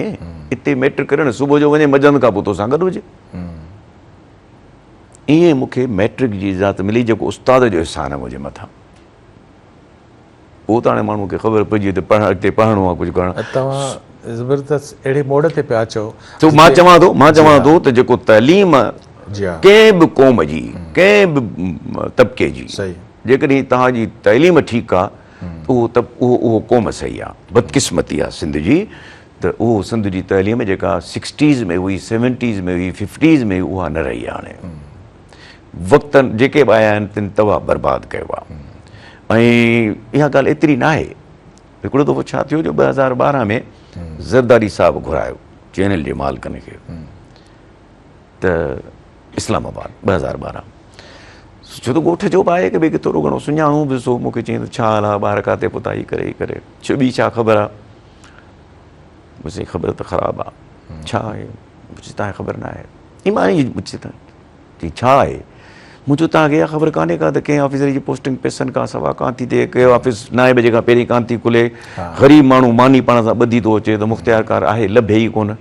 اتي ميٽرڪ ڪرڻ صبح جو وڃي منجهند کان پوء توسان گڏ هجي. ائين مون کي ميٽرڪ جي اجازت ملي جيڪو استاد جو احسان آهي منهنجي مٿان. پوء ته هاڻي ماڻهوء کي خبر پئجي وئي ته پڙهڻ اڳتي پڙهڻو آهي ڪجهه ڪرڻو آهي. توهان زبردست اهڙي موڙ تي پيا اچو. سو مان چوان ٿو مان چوان ٿو ته جيڪو تعليم ڪنهن به قوم جي ڪنهن به طبقي جي جيڪڏهن توهان جي تعليم ٺيڪ آهي ته اهو اهو اهو قوم صحيح آهي. بدقسمتي آهي سنڌ جي ته اهو سنڌ جي تعليم جيڪا سڪسٽيز ۾ هئي سيونٽيز ۾ هئي ففٽيز ۾ هئي اها نه رهي آهي هاڻي. وقت جيڪي به آيا آهن تن تباهه برباد ڪيو آهي ۽ اها ڳالهه ايتري نه آهي. هڪڙو دفعو ڇا ٿيو جو 2012 ۾ زرداري صاحب گهرايو چينل جي مالڪن کي ته اسلام آباد 2012 ڇو ته ڳوٺ جو به آهي هڪ ٻئي کي ٿورو گهڻو سڃاڻو به سو مون کي چيائين ته ڇا حال آهي ٻار ڪاتي پتا هي ڪري هي ڪري ڇو ٻي ڇا خبر آهي مون چيو خبر ته خراب آهي ڇا آهي مون چيو تان کي خبر نه آهي ايماني مون چيو چي ڇا آهي؟ مون چيو توهان کي اها خبر ڪانهي ڪا ته ڪنهن آفيسر جي پوسٽنگ پئسن کان سوا ڪانه ٿي ٿئي، ڪيو آفيس نائين بجي کان پهرين ڪانه ٿي کلي، غريب ماڻهو ماني پاڻ سان ٻڌي ٿو اچي ته مختيارڪار آهي لڀي ئي ڪونه.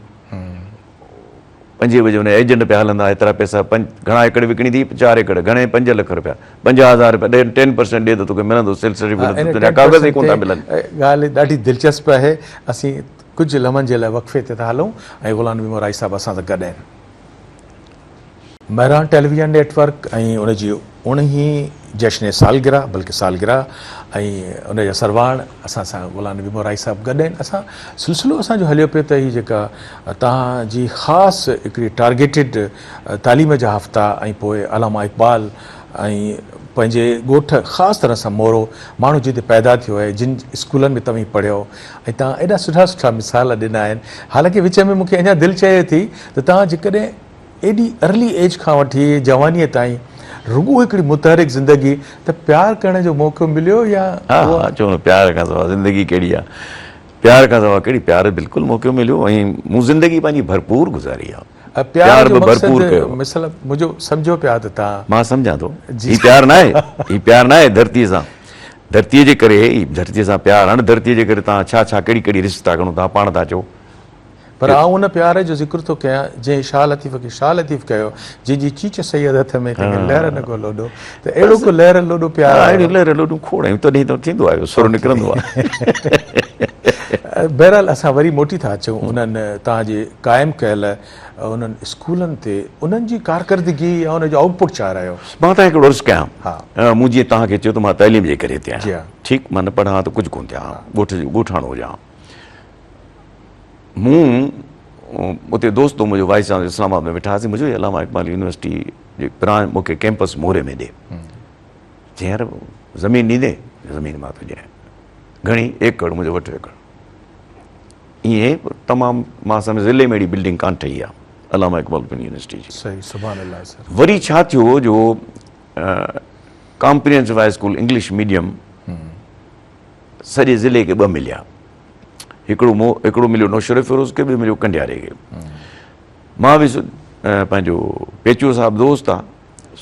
پنجين بجي ان جا ايجنٽ پيا هلندا ايترا پئسا پنج گهڻا ايڪڙ وڪڻي ٿي چار ايڪڙ گهڻي 5 لک رپيا 50000 رپيا ڏي ٽين پرسينٽ ڏي ته توکي ملندو سيلز سرٽيفڪيٽ ان تنهنجا ٽين ڪاغذ ئي پرسينٽ ڪونه تي ٿا ملن. ڳالهه ڏاڍي دلچسپ آهي اسين ڪجهه لمحن جي لاء وقفي تي ٿا هلون ۽ غلام نبي مورائي صاحب اسان سان گڏ آهن. مهراڻ ٽيليويزن نيٽ ورڪ ۽ ان جي اوڻهين جشن سالگرهه بلڪه سالگرهه ۽ ان جا سرواڻ اسان سان غلام نبي مورائي صاحب گڏ آهن. اسان سلسلو اسان جو هليو پيو ته هي جيڪا توهان جي خاص هڪڙي ٽارگيٽيڊ تعليم جا هفتا ۽ پوء علامه اقبال ۽ پنهنجي ڳوٺ خاص طرح سان مورو ماڻهو جتي پيدا ٿيو آهي جن اسڪولن ۾ توهين پڙهيو ۽ توهان ايڏا سٺا سٺا مثال ڏنا آهن حالانڪه وچ ۾ مون کي اڃا دل چئي ٿي ته توهان جيڪڏهن ايڏي ارلي ايج کان وٺي جوانيء تائين رڳو هڪڙي متحرڪ زندگي ته پيار ڪرڻ جو موقعو مليو يا ها ها ڇو نه پيار کان سواء زندگي ڪهڙي آ پيار کان سواء ڪهڙي پيار بلڪل موقعو مليو ۽ مون زندگي پنهنجي ڀرپور گذاري آ پيار جو مقصد مثل منهنجو سمجهو پيا ته تان مان سمجهان ٿو هي پيار نه آهي هي پيار نه آهي ڌرتي سان ڌرتي جي ڪري ڌرتي سان پيار آهي نه ڌرتي جي ڪري تان ڇا ڇا ڪهڙي ڪهڙي رسڪ ٿا کڻو تان پاڻ ٿا چئو پر آئون ان پيار جو ذڪر ٿو ڪيان جنهن شاهه لطيف کي شاهه لطيف ڪيو، جنهن جي چيچ سيد هٿ ۾ ڪنهن کي لهر نه ڪو لوڏو ته اهڙو ڪو لهر لوڏو پيار آهي. اهڙيون لهر لوڏون کوڙ آهيون تڏهن ته ٿيندو آهي سر نڪرندو آهي. بهرحال اسان وري موٽي ٿا اچون انهن توهان جي قائم ڪيل انهن اسڪولن تي انهن جي ڪارڪردگي يا ان جو آئوٽ پٽ ڇا رهيو؟ مان توهان کي هڪڙو عرض ڪيان مون جيئن توهان کي چيو ته مان تعليم جي ڪري هتي آهيان ٺيڪ مان نه پڙهان ها ته ڪجهه ڪونه ٿيان ها ڳوٺ جو ڳوٺاڻو هجان ها. مون اتي دوست هو منهنجو وائيس چانسلر اسلام آباد ۾ ويٺا هئاسين مون چيو علامه اقبال يونيورسٽي جي برانچ مون کي ڪيمپس موري ۾ ڏي چيائين يار زمين ڏيندين زمين مان ٿو ڏيان گهڻي ايڪڙ منهنجو وٺ ايڪڙ ائين تمام مان سمجھ ضلعي ۾ اهڙي بلڊنگ ڪانه ٺهي آهي علامه اقبال يونيورسٽي جي صحيح سبحان الله سر وري ڇا ٿيو جو comprehensive high school English medium سڄي ضلعي کي ٻه مليا. هڪڙو مون هڪڙو مليو نوشهروفيروز کي ٻيو مليو ڪنڊياري کي. مان ويس پنهنجو پيچو صاحب دوست آ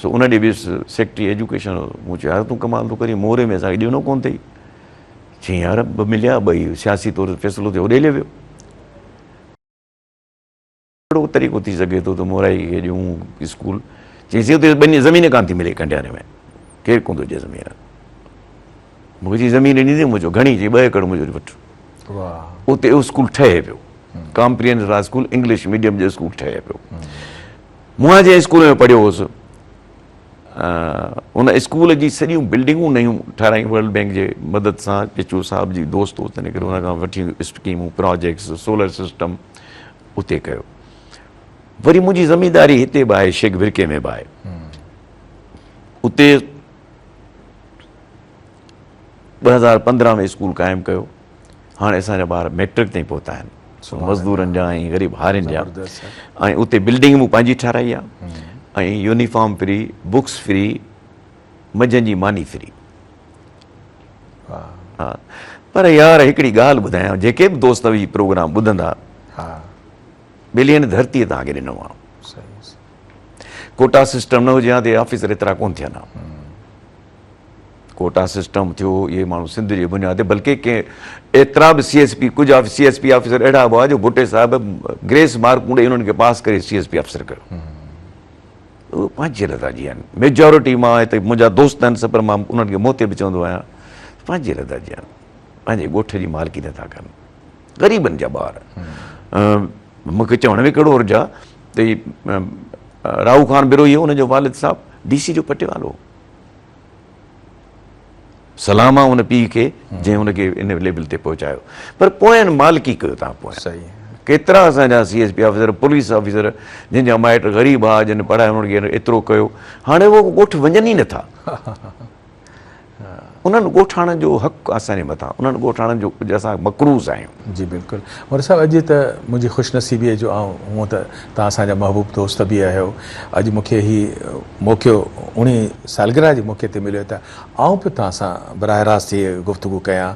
سو ان ڏي ويس سيڪريٽري ايجوڪيشن هو. مون چيو يار تون ڪمال ٿو ڪرين موري ۾ اسان کي ڏنو ڪونه اٿئي. چيائين يار ٻه مليا ٻئي سياسي طور فيصلو ٿيو هوڏي هليو ويو. ڪهڙو طريقو ٿي سگهي ٿو ته مورائي کي ڏيون اسڪول؟ چيائين سائين اتي ٻني زمين ڪانه ٿي ملي ڪنڊياري ۾ ڪير ڪونه ٿو ڏئي زمين. مون کي چيائين زمين ڏيندين؟ مون چيو گهڻي؟ چيائين 2 ايڪڙ. مون چيو وٺ. اتي اهو اسڪول ٺهي پيو، comprehensive high school English medium جو اسڪول ٺهي پيو. مون جنهن اسڪول ۾ پڙهيو هوس ان اسڪول جي سڄيون بلڊنگون نيون ٺهرايون ورلڊ بينڪ جي مدد سان. پيچو صاحب جي دوست هو تنهن ڪري ان کان وٺي اسڪيمون پراجيڪٽس سولر سسٽم اتي ڪيو. وري منهنجي زمينداري هتي به آهي، شيخ برڪي ۾ به آهي. اتي 2015 ۾ اسڪول قائم ڪيو. هاڻي اسان جا ٻار ميٽرڪ تائين پهتا آهن، مزدورن جا ۽ غريب هارين جا. ۽ اتي بلڊنگ مون پنهنجي ٺهرائي آهي ۽ يونيفارم فري، بڪس فري، منجهند جي ماني فري. ها پر يار هڪڙي ڳالهه ٻڌايان جيڪي به دوست هي پروگرام ٻڌندا ٻيلي هن ڌرتي توهان کي ڏنو آهي ڪوٽا سسٽم نه هجي ها ته آفيسر ايترا ڪون ٿين ها. ڪوٽا سسٽم ٿيو، اهي ماڻهو سنڌ جي بنياد تي بلڪه ڪي ايترا به سي ايس پي ڪجهه سي ايس پي آفيسر اهڙا به هئا جو ڀٽي صاحب گريس مارڪون ڏئي انهن کي پاس ڪري سي ايس پي آفيسر ڪيو. اهي پنهنجي رضا جي آهن. ميجارٽي مان هتي منهنجا دوست آهن سڀ پر مان انهن کي منهن تي به چوندو آهيان ته پنهنجي رضا جي آهن. پنهنجي ڳوٺ جي مالڪي نٿا ڪن. غريبن جا ٻار. مون کي چوڻ ۾ ڪهڙو حرج آهي ته هي راهو خان بروهي ان جو والد صاحب ڊي سي جو پٽيوالو هو. سلام آ ان پيء کي جنهن ان کي ان ليول تي پهچايو پر پوين مالڪي ڪيو تان پوين صحيح ڪيترا اسان جا C S P officer police officer جن جا مائٽ غريب ها جن پڙهائي انهن کي ايترو ڪيو هاڻي هو ڳوٺ وڃن ئي نٿا انهن ڳوٺاڻن جو حق اسان جي مٿان انهن ڳوٺاڻن جو ڪجهه اسان مقروض آهيون. جي بلڪل مولوي صاحب اڄ ته منهنجي خوش نصيبي جو آئون هونء ته توهان اسان جا محبوب دوست به آهيو اڄ مون کي هي موقعو اوڻيهين سالگرهه جي موقعي تي مليو ته آئون به توهان سان براهه راست هي گفتگو ڪيان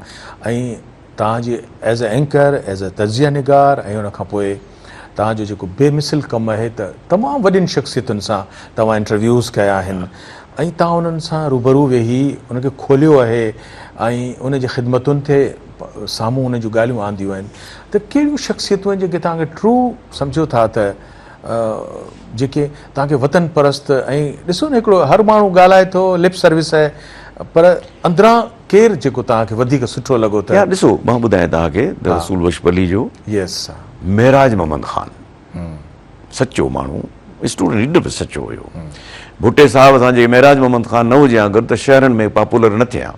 ۽ توهان جي as a anchor as a تجزيه نگار ۽ ان کان پوء توهان جو جيڪو بي مثل ڪم آهي ته تمام وڏين شخصيتن سان توهان انٽرويوز ڪيا آهن ۽ توهان انهن سان روبرو ويهي ان کي کوليو آهي ۽ ان جي خدمتن تي سامهون انهن جون ڳالهيون آنديون آهن ته ڪهڙيون شخصيتون آهن جيڪي توهان کي ٽرو سمجهو ٿا ته جيڪي توهان کي وطن پرست ۽ ڏسو نه هڪڙو هر ماڻهو ڳالهائي ٿو لپ سروس آهي پر اندران ڪير جيڪو توهان کي وڌيڪ سٺو لڳو ته. يار ڏسو مان ٻڌايان توهان کي ته رسول بخش پليجو يس معراج محمد خان سچو ماڻهو اسٽوڊنٽ ليڊر به سچو هيو ڀٽي صاحب سان جي معراج محمد خان نه هجي ها گڏ ته شهرن ۾ پاپولر نه ٿئي ها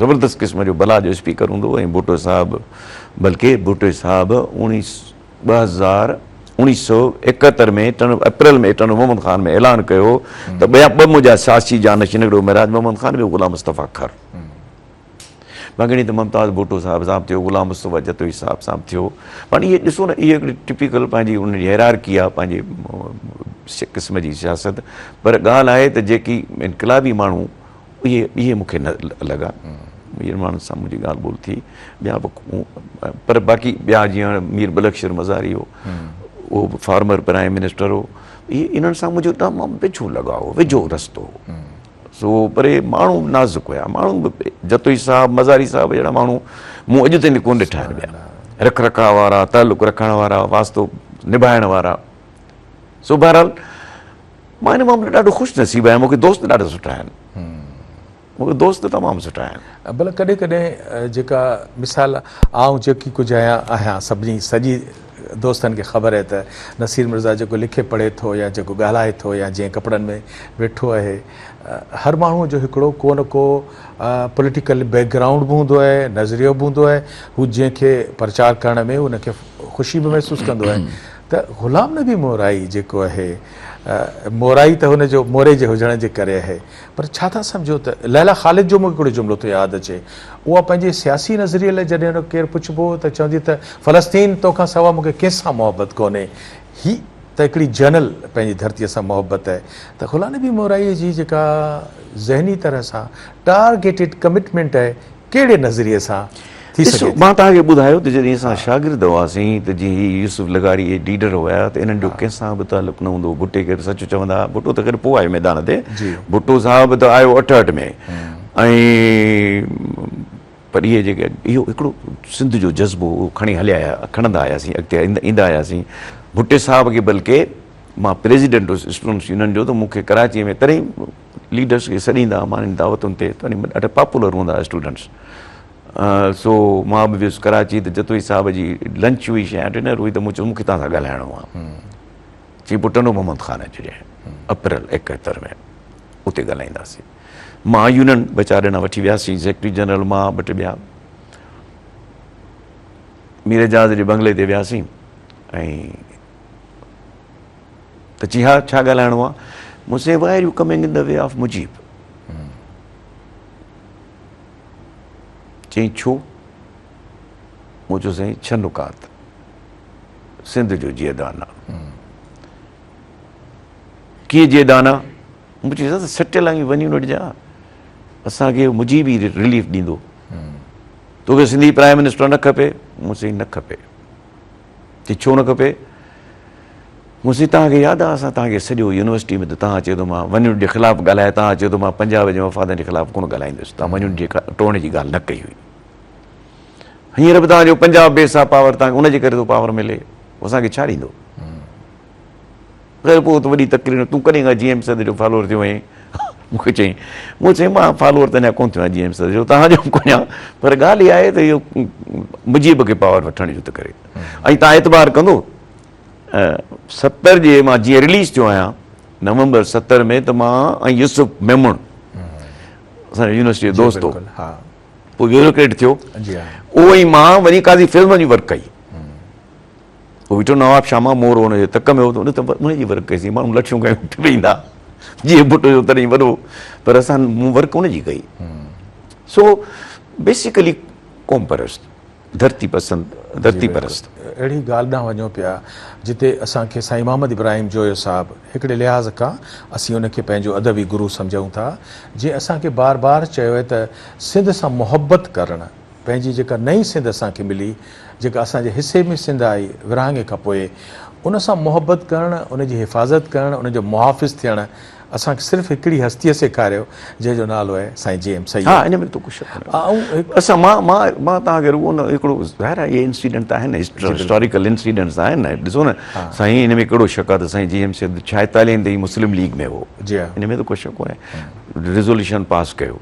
زبردست قسم جو بلا جو اسپيڪر هوندو هو ۽ ڀٽو صاحب بلڪه ڀٽي صاحب اوڻيهه 2000 1971 ۾ ٽنڊو اپريل ۾ ٽنڊو محمد خان ۾ اعلان ڪيو ته ٻيا ٻه منهنجا سياسي جانشين هڪڙو معراج محمد خان ٻيو غلام مصطفيٰ کر. باقي ته ممتاز ڀٽو صاحب سان به ٿيو غلام مصطفيٰ جتوئي صاحب سان به ٿيو پاڻ اهي ڏسو نه اهي هڪڙي ٽپيڪل پنهنجي ان جي هيرارڪي آهي پنهنجي قسم جي سياست پر ڳالهه آهي ته جيڪي انقلابي ماڻهو اهي اهي مون کي نه لڳا اهي ماڻهن سان منهنجي ڳالهه ٻولهه ٿي ٻيا به پر باقي ٻيا جيئن مير بلڪشر مزاري هو اهو به فارمر پرائم منسٽر هو اهي انهن سان منهنجو تمام ويجهو لڳاء هو ويجهو رستو هو سو پر اهي ماڻهو به نازڪ هيا ماڻهو به جتوئي صاحب مزاري صاحب جهڙا ماڻهو مون اڄ تائين ڪونه ڏٺا آهن ٻيا رک رکاء وارا تعلق رکڻ وارا واسطو نڀائڻ وارا سو بهرحال مان ان معاملي ۾ ڏاڍو خوش نصيب آهيان، مون کي دوست ڏاڍا سٺا آهن. مون کي دوست تمام سٺا آهن. بلڪ ڪڏهن ڪڏهن جيڪا مثال آئون جيڪي ڪجهه آهيان آهيان سڀني سڄي دوستن کي خبر آهي ته نصير مرزا جيڪو لکي پڙهي ٿو يا جيڪو ڳالهائي ٿو يا جنهن ڪپڙن ۾ ويٺو آهي هر ماڻهو جو هڪڙو ڪو نه ڪو پوليٽيڪل بيڪ گرائونڊ به هوندو آهي نظريو به هوندو آهي هو جنهن کي پرچار ڪرڻ ۾ ان کي خوشي به محسوس ڪندو آهي ته غلام نبي مورائي جيڪو آهي، مورائي ته هن جو موري جي هجڻ جي ڪري آهي، پر ڇا ٿا سمجهو ته ليليٰ خالد جو مون کي هڪڙو جملو ٿو ياد اچي، اها پنهنجي سياسي نظريي لاء جڏهن هن کي ڪير پڇبو هو ته چوندي ته فلسطين تو کان سوا مون کي ڪنهن سان محبت ڪونهي. هي ته هڪڙي جنرل پنهنجي ڌرتيء سان محبت آهي ته غلام نبي مورائي جي جيڪا ذهني طرح سان ٽارگيٽيڊ ڪمٽمينٽ آهي، ڪهڙي نظريي سان ٿي ڏسو سگهي ٿي؟ مان توهان کي ٻڌايو ته جڏهن اسان شاگرد هئاسين ته جيئن هي يوسف لغاري اهي ليڊر هيا ته انهن جو ڪنهن سان به تعلق نه هوندو هو ڀٽي کي به سچ چوندا هئا ڀٽو ته خير پوء آيو ميدان تي ڀٽو صاحب ته آيو 68 ۾ ۽ پر اهي جيڪي اهو هڪڙو سنڌ جو جذبو اهو کڻي هليا آيا کڻندا آياسين اڳتي ايندا آياسين ڀٽي صاحب کي بلڪه مان پريزيڊنٽ هوس اسٽوڊنٽس يونين جو ته مون کي ڪراچي ۾ تڏهن ليڊرس کي سڏيندا ها مانين دعوتن تي تڏهن ڏاڍا پاپولر هوندا هئا اسٽوڊنٽس سو مان به ويس ڪراچي ته جتوئي صاحب جي لنچ هئي يا ڊنر هئي ته مون چيو مون کي توهان سان ڳالهائڻو آهي چي پوء ٽنڊو محمد خان اچجانء اپريل 71 ۾ اتي ڳالهائينداسين مان يونين ٻه چار ڄڻا وٺي وياسين سيڪريٽري جنرل مان ٻه ٽي ٻيا مير اعجاز جي بنگلي تي وياسين ۽ ته چي ها ڇا ڳالهائڻو آ؟ مون چيس why are you coming in the way of Mujib? چيائين ڇو؟ مون چيو سائين ڇهه نڪات سنڌ جو جيئدان آ. ڪيئن جيئدان آ؟ مون چيس ته سٽيل آهيون ون يونٽ جا اسان کي مجيب ئي رليف ڏيندو. توکي سنڌي پرائم منسٽر نه کپي؟ مون چيس نه کپي. چي ڇو نه کپي؟ مون سائين توهان کي ياد آ اسان توهان کي سڏيو يونيورسٽي ۾ ته توهان چيو ته مان ون يونٽ جي خلاف ڳالهايان توهان چيو ته مان پنجاب جي مفادن جي خلاف ڪونه ڳالهائيندس توهان ون يونٽ جي ٽوڙڻ جي ڳالهه نه ڪئي هئي هينئر به توهان جو پنجاب بيس آ پاور توهان کي ان جي ڪري ٿو پاور ملي اسان کي ڇا ڏيندو خير پوء ته وڏي تقرير تون ڪڏهن کان جي ايم سيد جو فالوور ٿيو آهين مون کي چيائين مون چيو مان فالوور ته اڃا ڪونه ٿيو آهيان جي ايم سيد جو توهان جو به ڪونه آهيان پر ڳالهه اها آهي ته اهو مجيب کي پاور وٺڻ جو ٿو ڪري ۽ توهان اعتبار ڪندو 70 جي مان جيئن رليز ٿيو آهيان نومبر 70 ۾ ته مان ۽ يوسف ميمڻ اسان جو يونيورسٽي جو دوست هو پوء بيوروڪريٽ ٿيو اهو ۽ مان وڃي قاضي فيض محمد جي ورڪ ڪئي هو ويٺو نواب شاهه مان مورو ان جي تڪ ۾ هو ته ان ته ان جي ورڪ ڪئي سين ماڻهو لٺيون کڻي اٺ ويندا جيئن ڀٽو جو تڏهن وڏو پر اسان مون ورڪ ان جي ڪئي سو بيسيڪلي قوم پرست ڌرتي پسند ڌرتي پرست. اهڙي ڳالهه ڏانهن وڃون پيا جتي اسان کي سائين محمد ابراهيم جويو صاحب هڪڙي لحاظ کان اسين ان کي پنهنجو ادبي گرو سمجهون ٿا جنهن اسان کي بار بار چيو آهي ته سنڌ سان محبت ڪرڻ پنهنجي جيڪا نئين سنڌ اسان کي ملي جيڪا اسان جي حصي ۾ سنڌ آئي ورهاڱي کان پوء ان سان محبت ڪرڻ ان جي حفاظت ڪرڻ ان جو محافظ ٿيڻ اسان کي صرف هڪڙي هستيء سيکاريو جنهن جو نالو آهي سائين جي ايم سيد. ها ان ۾ تو ڪو شڪ نه. آئون هڪ. اسان مان مان مان توهان کي رڳو نه هڪڙو ظاهر آهي اهي انسيڊنٽ ته آهن هسٽاريڪل انسيڊنٽس آهن نه ڏسو نه سائين ان ۾ ڪهڙو شڪ آهي ته سائين جي ايم سيد ڇائيتاليهن تائين مسلم ليگ ۾ هو جي ها. ان ۾ ته ڪو شڪ ڪونهي ريزوليوشن پاس ڪيو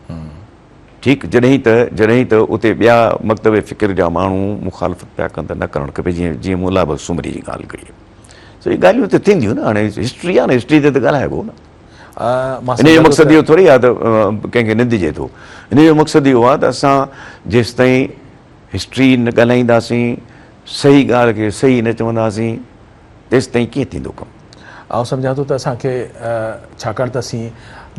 ٺيڪ جڏهن ته جڏهن ته اتي ٻيا مڪتب فڪر جا ماڻهو مخالفت پيا ڪن ته نه ڪرڻ کپي جيئن جيئن مولا بخش سومري جي ڳالهه ڪئي سو اهي ڳالهيون ته ٿينديون نه هاڻي هسٽري آهي نه هسٽري تي ته ڳالهائبو نه ان جو مقصد اهو ٿوري آهي ته ڪنهن کي نندجي ٿو ان جو مقصد اهو آهي ته اسان جيستائين هسٽري نه ڳالهائينداسين صحيح ڳالهه کي صحيح نه چونداسين تيستائين ڪيئن ٿيندو ڪم. آئون سمجهان ٿو ته اسان کي ڇاڪاڻ ته اسين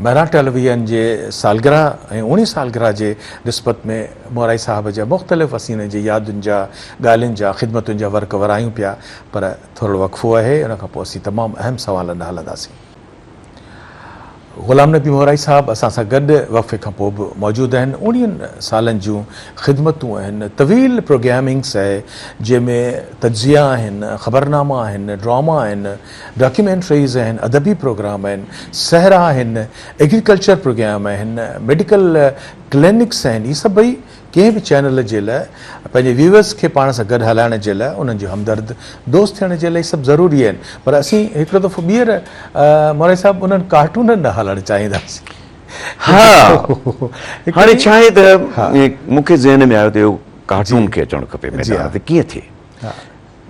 مهراڻ ٽيليويزن جي سالگرهه ۽ اوڻي سالگرهه جي نسبت ۾ مورائي صاحب جا مختلف اسين انهن جي يادن جا ڳالهين جا خدمتن جا ورق ورايون پيا پر ٿورڙو وقفو آهي ان کان پوء اسين تمام اهم سوالن ڏانهن هلنداسين. غلام نبي مورائي صاحب اسان سان گڏ وقفي کان پوء به موجود آهن. اوڻيهن سالن جون خدمتون آهن. طويل پروگرامنگس آهي جنهن ۾ تجزيا آهن، خبرناما آهن، ڊراما آهن، ڊاڪيومينٽريز آهن، ادبي پروگرام آهن، سهرا آهن، ايگريڪلچر پروگرام آهن، ميڊيڪل ڪلينڪس آهن. هي سڀئي ڪنهن به چينل جي لاء پنهنجي ويوئرس کي پاڻ سان گڏ هلائڻ جي لاء انهن جو همدرد دوست ٿيڻ جي لاء سڀ ضروري آهن پر اسين هڪڙو دفعو ٻيهر مولائي صاحب انهن ڪارٽونن ڏانهن هلڻ چاهينداسين. ها هاڻي ڇا آهي ته مون کي ذهن ۾ آيو ته اهو ڪارٽون کي اچڻ کپي ميدان تي ڪيئن ٿئي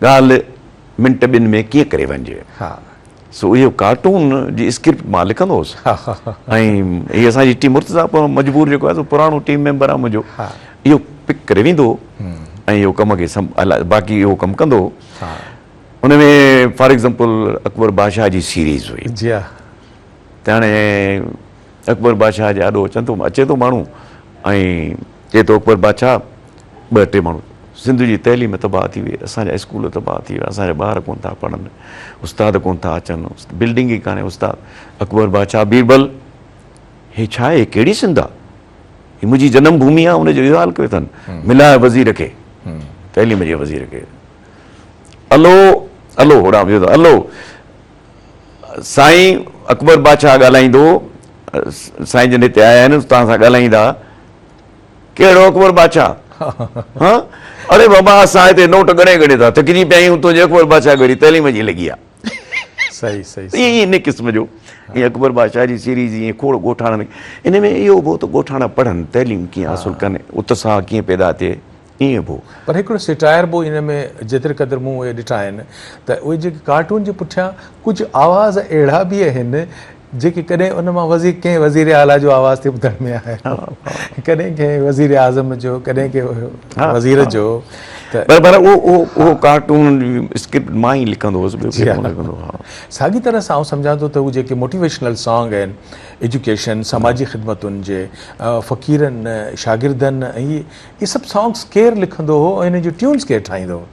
ڳالهه منٽ ٻن ۾ ڪيئن ڪري وڃجي. سو اهو ڪارٽون جي اسڪرپٽ مان لکندو هوس ۽ هي اسان جي ٽيم مرتضيٰ مجبور جيڪو آهي سو پراڻو ٽيم ميمبر آهي منهنجو اهو پڪ ڪري ويندو هو ۽ اهو ڪم کي باقي اهو ڪم ڪندو هو ان ۾ فار ايگزامپل اڪبر بادشاهه جي سيريز هئي جي ها ته هاڻي اڪبر بادشاهه جي آڏو اچن ٿو اچي ٿو ماڻهو ۽ چئي ٿو اڪبر بادشاهه ٻه ٽي ماڻهو سنڌ جي تعليم تباهه ٿي وئي اسان جا اسڪول تباهه ٿي ويا اسان جا ٻار ڪونه ٿا پڙهن استاد ڪونه ٿا اچن بلڊنگ ئي ڪانهي استاد اڪبر بادشاهه بيربل هي ڇا آهي ڪهڙي سنڌ آهي هي منهنجي جنم ڀومي آهي ان جو اهو حال ڪيو اٿن ملاء وزير کي تعليم جي وزير کي الو الو هوڏانهن ويو ته الو سائين اڪبر بادشاهه ڳالهائيندو سائين جن هتي آيا آهن توهان سان ڳالهائيندا ڪهڙو اڪبر بادشاهه ها اڙي بابا اسان هتي نوٽ ڳڻي ڳڻي ٿا ٿڪجي پيا آهيون تنهنجي اڪبر بادشاهه کي وري تعليم جي لڳي آ صحيح صحيح ائين ان قسم جو ائين اڪبر بادشاهه جي سيريز ائين کوڙ ڳوٺاڻن ان ۾ اهو به هو ته ڳوٺاڻا پڙهن تعليم ڪيئن حاصل ڪن اتساهه ڪيئن پيدا ٿئي ائين به هو. پر هڪڙو سيٽائر به ان ۾ جيتري قدر مون اهي ڏٺا آهن ته اهي جيڪي ڪارٽون جي پٺيان ڪجهه آواز اهڙا به آهن جيڪي ڪڏهن ان مان وزير ڪنهن وزير اعليٰ جو آواز ٿي ٻڌڻ ۾ آيو ڪڏهن ڪنهن وزير اعظم جو ڪڏهن ڪنهن وزير جو ته پر پر اهو اهو اهو ڪارٽون اسڪرپٽ مان ئي لکندو هوس ٻيو ڪير ڪونه لکندو هو. ساڳي طرح سان آئون سمجهان ٿو ته هو جيڪي موٽيويشنل سانگ آهن ايجوڪيشن سماجي خدمتن جي فقيرن شاگردن ۽ اهي سڀ سانگس ڪير لکندو هو ۽ انهن جون ٽيونس ڪير ٺاهيندو هو؟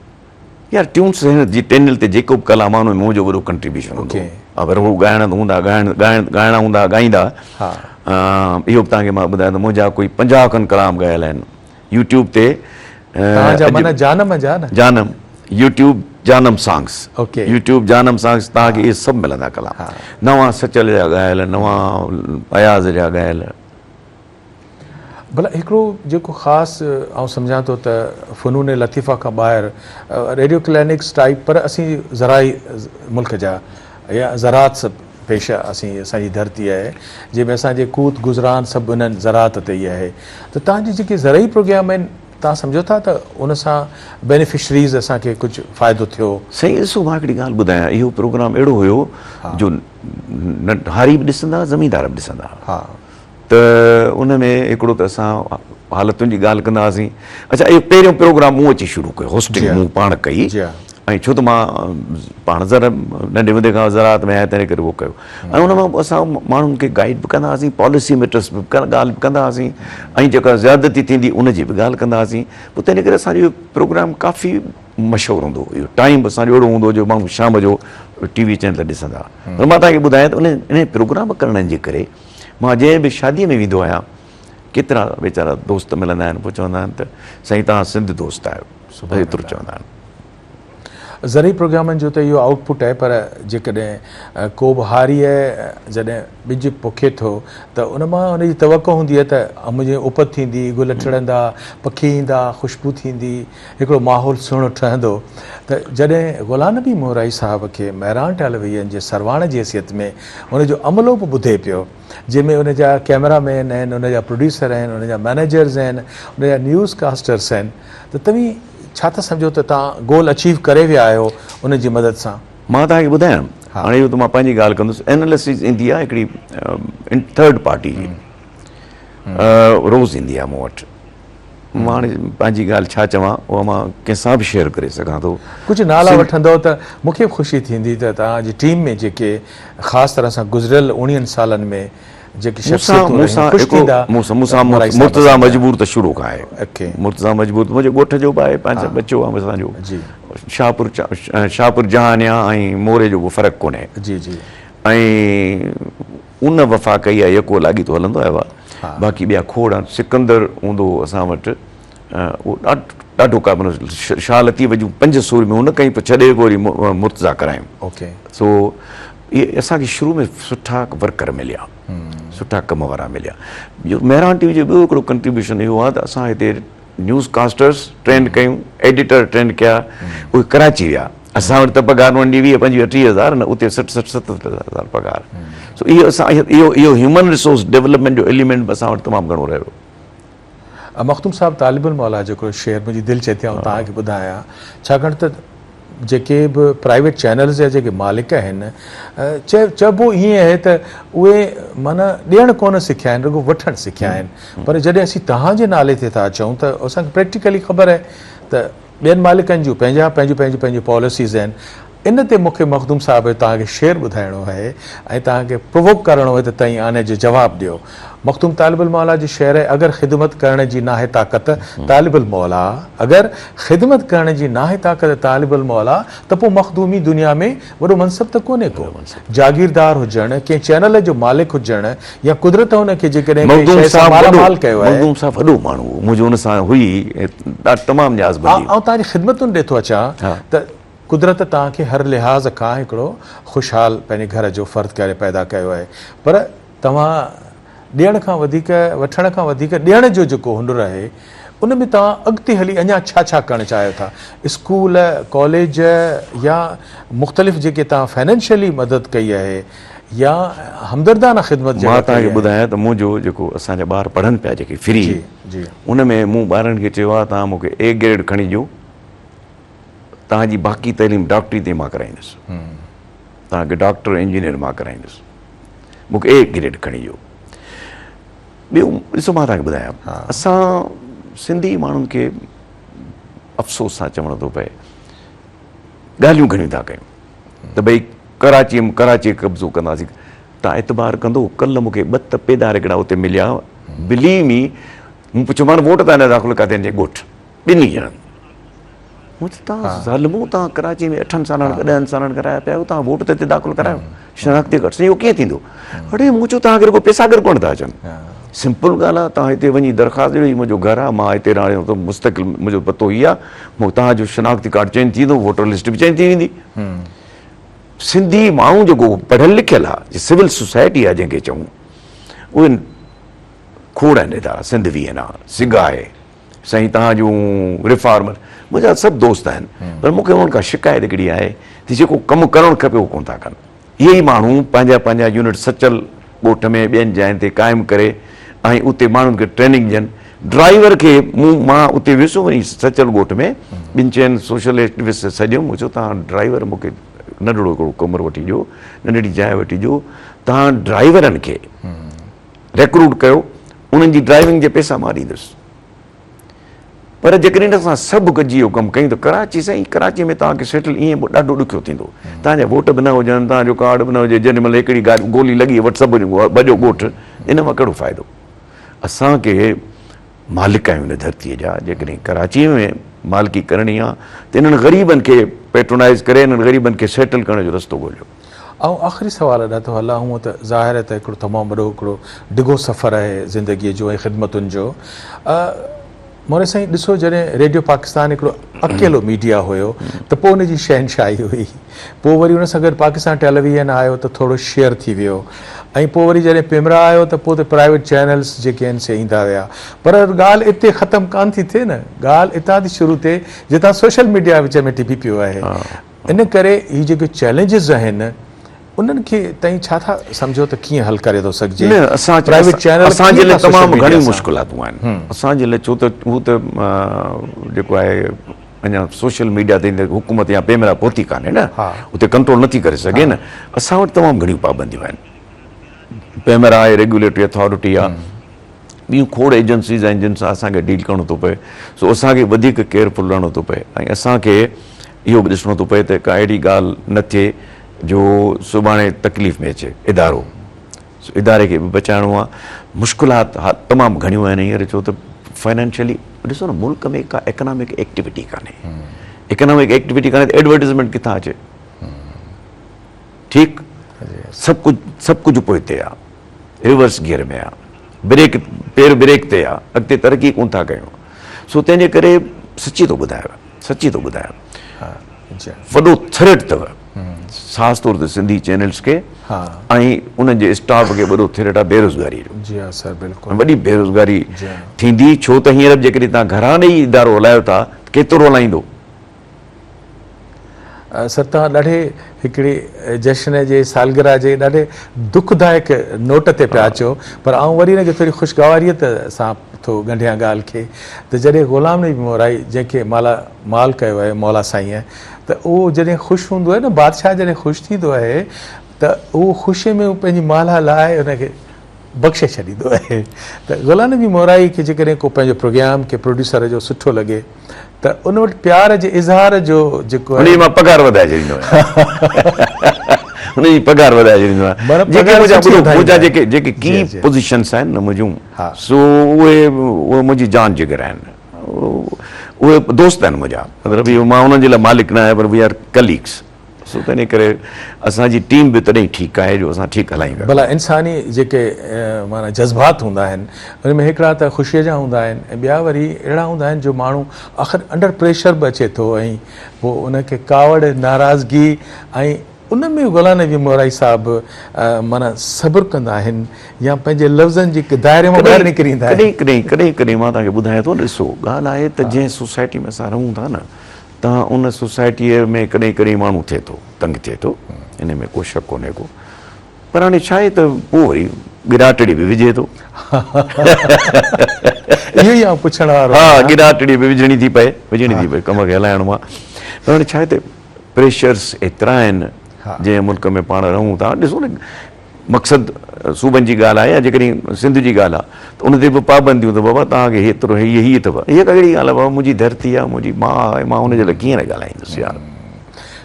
يار ٽيونس هن جي چينل تي جيڪو به ڪلام آهي ان ۾ منهنجو وڏو ڪنٽريبيوشن هوندو هو. اگر هو ڳائڻا هوندا ڳائڻ ڳائڻ ڳائڻا هوندا ڳائيندا. اهو به توهان کي مان ٻڌايان ته منهنجا ڪوئي 50 کن ڪلام ڳايل آهن يوٽيوب تي. توهان جا معنيٰ جانم جا نه؟ جانم يوٽيوب جانم سانگس اوڪي يوٽيوب جانم سانگس توهان کي اهي سڀ ملندا ڪلام نوان سچل جا ڳايل نوان اياز جا ڳايل. ڀلا هڪڙو جيڪو خاص آئون سمجهان ٿو ته فنون لطيفه کان ٻاهر ريڊيو ڪلينڪس ٽائيپ پر اسين زراعي ملڪ جا يا زراعت پيشه اسين اسان جي ڌرتي آهي جنهن ۾ اسان جي قوت گذران سڀ انهن زراعت تي ئي آهي ته توهان جي جيڪي زرعي پروگرام آهن توهان سمجهو ٿا ته ان سان بينيفشريز اسان کي ڪجهه فائدو ٿيو؟ سائين ڏسو مان هڪڙي ڳالهه ٻڌايان اهو پروگرام اهڙو هيو جو نه هاري به ڏسندا ها زميندار به ڏسندا ها ته ان ۾ هڪڙو ته اسان حالتن جي ڳالهه ڪندا هئاسين اڇا اهو پهريون پروگرام مون اچي شروع ڪيو هوسٽنگ مون پاڻ ڪئي ۽ ڇو ته مان پاڻ ذرا ننڍي هوندي کان زراعت ۾ آهيان تنهن ڪري اهو ڪيو ۽ ان مان اسان ماڻهن کي گائيڊ به ڪندا هئاسين پاليسي ميٽرس به ڳالهه به ڪندا هئاسين ۽ جيڪا زيادتي ٿيندي ان جي به ڳالهه ڪندا هئاسين پوء تنهن ڪري اسان جو پروگرام ڪافي مشهور هوندو هو اهو ٽائيم به اسان جو اهڙو هوندو هو جو ماڻهو شام جو ٽي وي چينل تي ڏسندا هئا پر مان توهان کي ٻڌايان ته ان پروگرام ڪرڻ جي ڪري مان جنهن به شادي ۾ ويندو آهيان ڪيترا ويچارا دوست ملندا آهن پوء چوندا آهن ته سائين توهان سنڌ دوست آهيو ايترو چوندا آهن. زرعي پروگرامن جو ته اهو آئوٽ پٽ آهي پر جيڪڏهن ڪو به هاريء جڏهن ٻج پوکي ٿو ته ان مان ان جي توقع هوندي آهي ته منهنجي اپت ٿيندي، گل ٽڙندا، پکي ايندا، خوشبو ٿيندي، هڪڙو ماحول سهڻو ٺهندو ته جڏهن غلام نبي مورائي صاحب کي مهراڻ ٽيليويزن جي سرواڻ جي حيثيت ۾ ان جو عملو به ٻڌي پيو جنهن ۾ ان جا ڪئميرا مين آهن، ان جا پروڊيوسر آهن، ان جا مئنيجرز آهن، ان جا نيوز ڪاسٽرس آهن ته توهين ڇا ٿا سمجهو ته توهان گول اچيو ڪري ويا آهيو انهن جي مدد سان؟ مان توهان کي ٻڌايان هاڻي اهو ته مان پنهنجي ڳالهه ڪندس اينالسز ايندي آهي هڪڙي ٿرڊ پارٽي جي روز ايندي آهي مون وٽ مان هاڻي پنهنجي ڳالهه ڇا چوان اها مان ڪنهن سان به شيئر ڪري سگهان ٿو. ڪجهه نالا وٺندؤ ته مون کي به خوشي ٿيندي ته توهان جي ٽيم ۾ جيڪي خاص طرح سان گذريل اوڻيهن سالن ۾ جيڪي شخصيتون رهيون خوش ٿيندا مون سان مون سان مرتضيٰ مجبور ته شروع کان آهي مرتضيٰ مجبور ته منهنجي ڳوٺ جو به آهي پنهنجو ٻچو آهي اسان جو شاهپور شاهپور جهانيان ۽ موري جو ڪو فرق ڪونهي جي جي ۽ ان وفا ڪئي آهي يڪو لاڳيتو هلندو آيو آهي باقي ٻيا کوڙ آهن سڪندر هوندو هو اسان وٽ اهو ڏاڍو قابل شاهه لطيف جون پنج سورميون هن ڪئي پوء ڇڏي پوء وري مرتضيٰ ڪرايون سو اهي اسان کي شروع ۾ سٺا ورڪر مليا سٺا ڪم وارا مليا ٻيو مهراڻ ٽي وي جو ٻيو هڪڙو ڪنٽريبيوشن اهو آهي ته اسان هتي نيوز ڪاسٽرس ٽرينڊ ڪيون ايڊيٽر ٽرينڊ ڪيا اهي ڪراچي ويا اسان وٽ ته پگهار انهن ڏي ويهه پنجويهه ٽيهه هزار نه اتي 60 60 70 هزار پگهار سو اهو اسان اهو اهو هيومن ريسورس ڊيولپمينٽ جو ايليمينٽ به اسان وٽ تمام گهڻو رهيو. مخدوم صاحب طالب الموليٰ جو هڪڙو شعر منهنجي دل چئي ٿي آئون توهان کي ٻڌايان ڇاڪاڻ ته جيڪي به پرائيويٽ چينلز جا جيڪي مالڪ آهن چئبو ائين آهي ته اهي معنيٰ ڏيڻ ڪونه سکيا آهن رڳو وٺڻ سکيا آهن پر جڏهن اسين توهان جي نالي تي ٿا اچون ته اسان کي پريڪٽيڪلي خبر آهي ته ٻين مالڪن جون پنهنجا پنهنجون پنهنجون پنهنجون پاليسيز آهن ان تي مون کي مخدوم صاحب جو توهان کي شعر ٻڌائڻو آهي ۽ توهان کي پرووڪ ڪرڻو آهي ته توهين آني جو جواب ڏيو. مخدوم طالب الموليٰ جو شعر آهي اگر خدمت ڪرڻ جي ناهي طاقت طالب الموليٰ اگر خدمت ڪرڻ جي ناهي طاقت طالب الموليٰ ته پوء مخدومي دنيا ۾ وڏو منصب ته ڪونهي ڪو. جاگيردار هجڻ، ڪنهن چينل جو مالڪ هجڻ يا قدرت هن کي جيڪڏهن ڪنهن مخدوم شيء سان صاحب مالا وڏو مال ڪيو آهي. مخدوم صاحب وڏو ماڻهو هو منهنجو ان سان هئي تمام نيازمندي. آئون توهان جي خدمتن ڏي ٿو اچان ته قدرت توهان کي هر لحاظ کان هڪڙو خوشحال پنهنجي گهر جو فرد ڪري پيدا ڪيو آهي پر توهان ڏيڻ کان وڌيڪ وٺڻ کان وڌيڪ ڏيڻ جو جيڪو هنر آهي ان ۾ توهان اڳتي هلي اڃا ڇا ڇا ڪرڻ چاهيو ٿا اسڪول ڪاليج يا مختلف جيڪي توهان فنانشلي مدد ڪئي آهي يا همدردانه خدمت مان جيڪا توهان ڪئي کي آهي. ٻڌايان ته منهنجو جيڪو اسان جا ٻار پڙهن پيا جيڪي فري جي جي ان ۾ مون ٻارن کي چيو آهي توهان مون کي اي گريڊ کڻي ڏيو توهان جي باقي تعليم ڊاڪٽري تائين مان ڪرائيندس توهان کي ڊاڪٽر انجنيئر مان ڪرائيندس مون کي اي گريڊ کڻي ڏيو ٻيو ڏسو مان توهان کي ٻڌايان اسان سنڌي ماڻهن کي افسوس سان چوڻو ٿو پئي ڳالهيون گهڻيون ٿا ڪيون ته ڀئي ڪراچي ڪراچي قبضو ڪنداسين تان اعتبار ڪندو ڪل مون کي ٻه تپيدار هڪڙا اتي مليا بليو مي مون پڇيو مان ووٽ تان داخل ڪاٿي جي ڳوٺ ٻنهي ڄڻن مون چيو توهان ظالمو توهان ڪراچي ۾ اٺن سالن کان ڏهن سالن کان رهيا پيا آهيو توهان ووٽ ته هتي داخل ڪرايو شناختي ڪارڊ سائين اهو ڪيئن ٿيندو اڙي مون چيو توهان کي رڳو پيسا گر ڪونه ٿا اچن سمپل ڳالهه آ توهان هتي وڃي درخواست ڏيو هي منهنجو گهر آ مان هتي رهان ٿو مستقل منهنجو پتو هي آ مون توهان جو شناختي ڪارڊ چينج ٿي ويندو ووٽر لسٽ به چينج ٿي ويندي. سنڌي ماڻهو جيڪو پڙهيل لکيل آ سول سوسائٽي آ جنهن کي چئون اهي کوڙ آهن ادارا سنڌ وي اين آ سگا آهي سائين توهان جون ريفارمر منهنجا سڀ دوست آهن پر مون کي انهن کان شڪايت هڪڙي آهي ته جيڪو ڪم ڪرڻ کپي اهو ڪونه ٿا ڪن. اهي ئي ماڻهو پنهنجا پنهنجا يونٽ سچل ڳوٺ ۾ ٻين جاين تي قائم ڪري ۽ اتي ماڻهن کي ٽريننگ ڏين. ڊرائيور کي مون مان اتي ويس وڃي سچل ڳوٺ ۾ ٻن چئن سوشل ايڪٽيوسٽ کي سڏيم مون چيو توهان ڊرائيور مون کي ننڍڙو هڪڙو ڪمرو وٺي ڏيو ننڍڙي جاء وٺي ڏيو توهان ڊرائيورن کي ريڪروٽ ڪيو انهن جي ڊرائيونگ جي پئسا مان ڏيندس. پر جيڪڏهن اسان سڀ گڏجي اهو ڪم ڪيون ته ڪراچي سائين ڪراچي ۾ توهان کي سيٽل ائين به ڏاڍو ڏکيو ٿيندو. توهان جا ووٽ به نه هجن، توهان جو ڪارڊ به نه هجي، جيڏي مهل هڪڙي گاڏي گولي لڳي وٺ سڀ ڀڄو ڳوٺ، ان مان ڪهڙو فائدو؟ اسان کي مالڪ آهيون هن ڌرتيء جا، جيڪڏهن ڪراچيء ۾ مالڪي ڪرڻي آ ته انهن غريبن کي پيٽرونائيز ڪري انهن غريبن کي سيٽل ڪرڻ جو رستو ڳوليو. آئون آخري سوال ڏانهن ٿو هلان، هونء ته ظاهر آهي ته هڪڙو تمام وڏو هڪڙو ڊگهو سفر آهي زندگيء جو ۽ خدمتن جو. مولوي سائين ڏسو جڏهن ريڊيو پاڪستان هڪڙو اڪيلو ميڊيا هيو ته پوء ان جي شهنشاهي هئي، پوء وري ان سان گڏ پاڪستان ٽيليويزن آيو ته ٿورو شيئر ٿي ويو ۽ پوء وري جڏهن پيمرا آيو ته پوء ته پرائيويٽ چينلز جيڪي آهن سي ايندا ويا پر ڳالهه اتي ختم ڪانه ٿي ٿئي نه، ڳالهه اتان ٿي شروع ٿئي جتان سوشل ميڊيا وچ ۾ ٽپي پيو آهي. ان ڪري هي جيڪي چئلينجز آهن انهن کي تائين ڇا ٿا سمجهو ته ڪيئن حل ڪري ٿو سگهجي؟ نه اسان پرائيويٽ چينل اسان جي ڪيئن لاء ٿا سوشل تمام ميڊيا گهڻيون سان مشڪلاتون آهن اسان جي لاء ڇو ته هو ته جيڪو آهي اڃا سوشل ميڊيا تي حڪومت يا پيمرا پهتي ڪانهي نه اتي ڪنٽرول نٿي ڪري سگهي نه اسان وٽ تمام گهڻيون پابنديون آهن پيمرا آهي ريگيوليٽري اٿارٽي آهي ٻيون کوڙ ايجنسيز آهن جن سان اسان کي ڊيل ڪرڻو ٿو پئي سو اسان کي وڌيڪ ڪيئرفل رهڻو ٿو پئي ۽ اسان کي اهو به ڏسڻو ٿو پئي ته ڪا اهڙي ڳالهه نه ٿئي جو سڀاڻي تڪليف ۾ اچي ادارو سو اداري کي به بچائڻو آهي مشڪلات تمام گهڻيون آهن هينئر ڇو ته فائنانشلي ڏسو نه ملڪ ۾ ڪا اڪنامڪ ايڪٽيوٽي ڪانهي اڪنامڪ ايڪٽيوٽي ڪانهي ته ايڊورٽيزمينٽ ڪٿان اچي ٺيڪ سڀ ڪجهه سڀ ڪجهه پوئتي آ ريورس گيئر ۾ آ بريڪ پير بريڪ تي آ اڳتي ترقي ڪون ٿا ڪيون سو تنهن جي ڪري سچي ٿو ٻڌايو سچي ٿو ٻڌايو وڏو ٿريٽ اٿو خاص طور تي سنڌي چينلز کي ۽ انهن جي اسٽاف کي وڏو ٿريٽ آ بيروزگاري جو جي ها سر بلڪل وڏي بيروزگاري ٿيندي ڇو ته هينئر به جيڪڏهن توهان گهران ڏئي ادارو هلايو ٿا ڪيترو هلائيندو سر توهان ڏاڍي هڪڙي جشن جي سالگرهه جي ڏاڍي دکدائڪ نوٽ تي پيا اچو پر آئون وري ان کي ٿوري خوشگواريت سان ٿو ڳنڍيان ڳالهه کي ته جڏهن غلام نبي مورائي جنهن کي مالا مال ڪيو آهي مولا سائينء ته اهو جڏهن خوش هوندو آهي نه بادشاهه جڏهن خوش ٿيندو آهي ته اهو خوشي ۾ پنهنجي مالا لاهي ان کي بخشي ڇڏيندو آهي ته غلام نبي مورائي کي جيڪڏهن ڪو پنهنجو پروگرام ڪنهن پروڊيوسر جو سٺو لڳي ته ان وٽ پيار جي اظهار جو جيڪو ان جي مان پگهار وڌائي ڇڏيندو آهيان ان جي پگهار وڌائي ڇڏيندو آهيان جيڪي منهنجا ٻڌو منهنجا جيڪي جيڪي ڪي پوزيشنس آهن نه منهنجون سو اهي اهي منهنجي جان جگر آهن اهي دوست آهن منهنجا مطلب اهو مان انهن جي لاء مالڪ نه آهيان پر وي آر ڪليگس سو تنهن ڪري اسان جي ٽيم به تڏهن ٺيڪ آهي جو اسان ٺيڪ هلايون پيا. ڀلا انساني جيڪي معنيٰ جذبات هوندا آهن ان ۾ هڪڙا ته خوشيء جا هوندا آهن ۽ ٻيا وري اهڙا هوندا آهن جو ماڻهو آخر انڊر پريشر به اچي ٿو ۽ پوء ان کي ڪاوڙ ناراضگي ۽ ان ۾ غلام نبي مورائي صاحب معنيٰ صبر ڪندا آهن يا پنهنجي لفظن جي دائري مان ٻاهر نڪري ايندا آهن. ڪڏهن ڪڏهن ڪڏهن ڪڏهن مان توهان کي ٻڌايان ٿو ڏسو ڳالهه آهي ته جنهن سوسائٽي ۾ اسان رهون ٿا نه تان ان سوسائٽيء ۾ ڪڏهن ڪڏهن ماڻهو ٿئي ٿو، تنگ ٿئي ٿو، ان ۾ ڪو شڪ ڪونهي ڪو. پر هاڻي ڇا آهي ته پوء وري ڳراٽڙي به وجهي ٿو. اهو ئي آئون پڇڻ وارو ها، ڳراٽڙي به وجهڻي ٿي پئي، وجهڻي ٿي پئي، ڪم کي هلائڻو آهي. پر هاڻي ڇا آهي ته پريشرس ايترا آهن، جنهن ملڪ ۾ پاڻ رهون ٿا، ڏسو نه مقصد صوبن جي ڳالهه آهي يا جيڪڏهن سنڌ جي ڳالهه آهي ته ان تي به پابنديون ته بابا توهان کي هيترو هي هي اٿو هيء ڪهڙي ڳالهه آهي بابا منهنجي ڌرتي آهي منهنجي ماء آهي مان ان جي لاء ڪيئن نه ڳالهائيندس يار.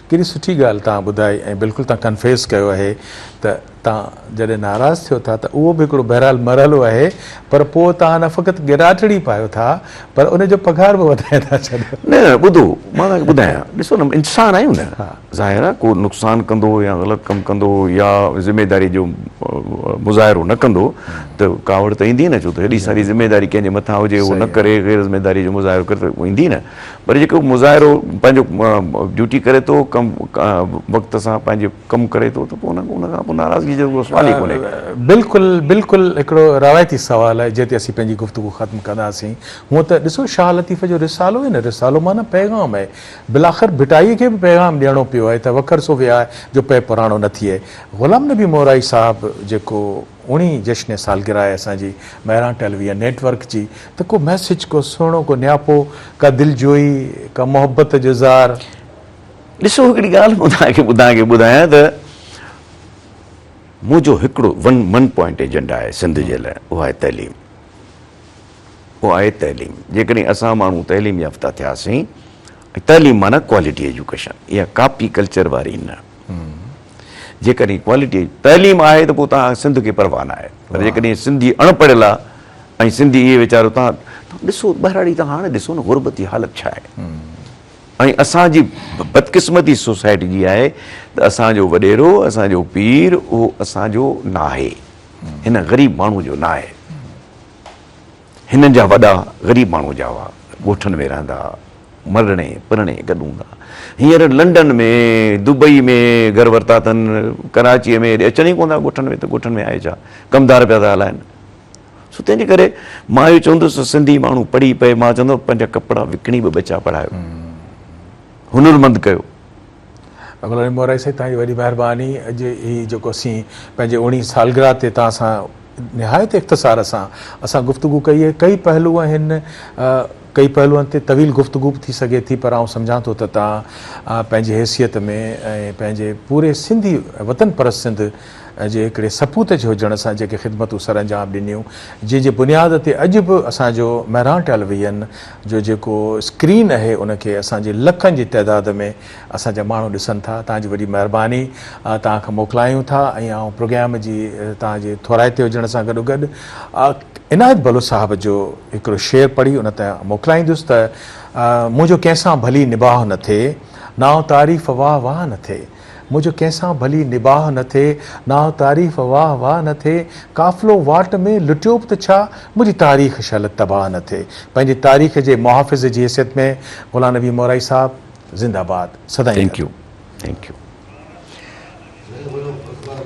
ڪيڏي سٺي ڳالهه توهان ٻڌائي ۽ بلڪل توهان ڪنفيس ڪيو آهي ته توهان جڏهن ناراض ٿيو ٿا ته اهو به هڪڙو بهرحال مرحلو آهي پر پوء توهان نه فقط ڳراٽڙي پايو ٿا پر ان جو پگهار به وڌائي ٿا ڇڏيو. نه نه ٻڌو مان توهان کي ٻڌايان ڏسو نه انسان آهيون نه ظاهر آهي ڪو نقصان ڪندو يا غلط ڪم ڪندو يا ذميداري جو مظاهرو نه ڪندو ته ڪاوڙ ته ايندي نه ڇو ته هيڏي ساري ذميداري ڪنهن جي مٿان هجي اهو نه ڪري غير ذميداري جو مظاهرو ڪري ته ايندي نه پر جيڪو مظاهرو پنهنجو ڊيوٽي ڪري ٿو ڪم وقت سان پنهنجو ڪم ڪري ٿو ته پوء ان کان پوء ناراضگي جو ڪو سوال ئي ڪونهي. بلڪل بلڪل هڪڙو روايتي سوال آهي جنهن تي اسين پنهنجي گفتگو ختم ڪنداسين. هونء ته ڏسو شاهه لطيف جو رسالو آهي نه رسالو معنيٰ پيغام آهي. بالاخر ڀٽائيء کي به پيغام ڏيڻو پيو آهي ته وکر سو وياء جو پئه پراڻو نه ٿئي. غلام نبي مورائي صاحب جيڪو اوڻي جشن سالگرهه آهي اسان جي مهراڻ ٽيليويزن نيٽ ورڪ جي ته ڪو ميسيج ڪو سهڻو ڪو نياپو ڪا دلجوئي ڪا محبت جو اظهار. ڏسو هڪڙي ڳالهه مان توهان کي توهان کي ٻڌايان ته منهنجو هڪڙو ون ون پوائنٽ ايجنڊا آهي سنڌ جي لاء اها آهي تعليم اها آهي تعليم جيڪڏهن اسان ماڻهو تعليم يافته ٿياسين تعليم معنيٰ ڪوالٽي ايجوڪيشن اها ڪاپي ڪلچر واري نه جيڪڏهن ڪوالٽي تعليم آهي ته پوء توهان سنڌ کي پرواهه نه آهي پر جيڪڏهن سنڌي اڻ پڙهيل آهي ۽ سنڌي اهي ويچارو توهان ڏسو ٻهراڙي توهان هاڻي ڏسو نه غربت جي حالت ڇا آهي ۽ اسان جي بدقسمتي سوسائٽي جي آهي ته اسان جو وڏيرو اسان جو پير اهو اسان جو ناهي هن غريب ماڻهو جو ناهي هنن جا وڏا غريب ماڻهو جا هئا، ڳوٺن ۾ رهندا ها، مرڻي پرڻي گڏ هوندا ها. هينئر لنڊن ۾، دبئي ۾ گهر ورتا اٿن، ڪراچيء ۾ هيڏي اچن ئي ڪونه ٿا ڳوٺن ۾ ته ڳوٺن ۾ آهي ڇا، ڪمدار پيا ٿا هلائن. سو تنهن جي ڪري مان اهو چوندس ته سنڌي ماڻهو پڙهي پئي، مان چوندس پنهنجا ڪپڙا وڪڻي به ٻچا پڙهايو، هنرمند ڪيو. غلام مورائي سائين توهان جي وڏي مهرباني اڄ هي جيڪو اسين پنهنجي اوڻيهين سالگرهه تي توهان سان نهايت اختصار سان اسان گفتگو ڪئي آهي ڪئي پهلو آهن ڪئي پهلوئن تي طويل گفتگو به ٿي سگهي ٿي پر آئون سمجهان ٿو ته توهان پنهنجي حيثيت ۾ ۽ پنهنجي پوري سنڌي وطن پرست سنڌ جي هڪڙي سپوت جي هجڻ سان جيڪي خدمتون سرانجام ڏنيون جنهن جي بنياد تي اڄ به اسان جو مهراڻ ٽيليويزن جو جيڪو اسڪرين اهي ان کي اسان جي لکن جي تعداد ۾ اسان جا ماڻهو ڏسن ٿا توهان جي وڏي مهرباني توهان کان موڪلايون ٿا ۽ آئون پروگرام جي توهان جي ٿورائتي هجڻ سان گڏو گڏ عنايت بلوچ صاحب جو هڪڙو شعر پڙهي ان تان موڪلائيندس ته منهنجو ڪنهن سان ڀلي نباهه نه ٿئي نانء تعريف واهه واهه نه ٿئي منهنجو ڪنهن سان ڀلي نباهه نه ٿئي، نانء تعريف واهه واهه نه ٿئي، قافلو واٽ ۾ لٽيو به ته ڇا، منهنجي تاريخ شل تباهه نه ٿئي. پنهنجي تاريخ جي محافظ جي حيثيت ۾ غلام نبي مورائي صاحب زنده باد. سدائين thank گڏ. You thank you.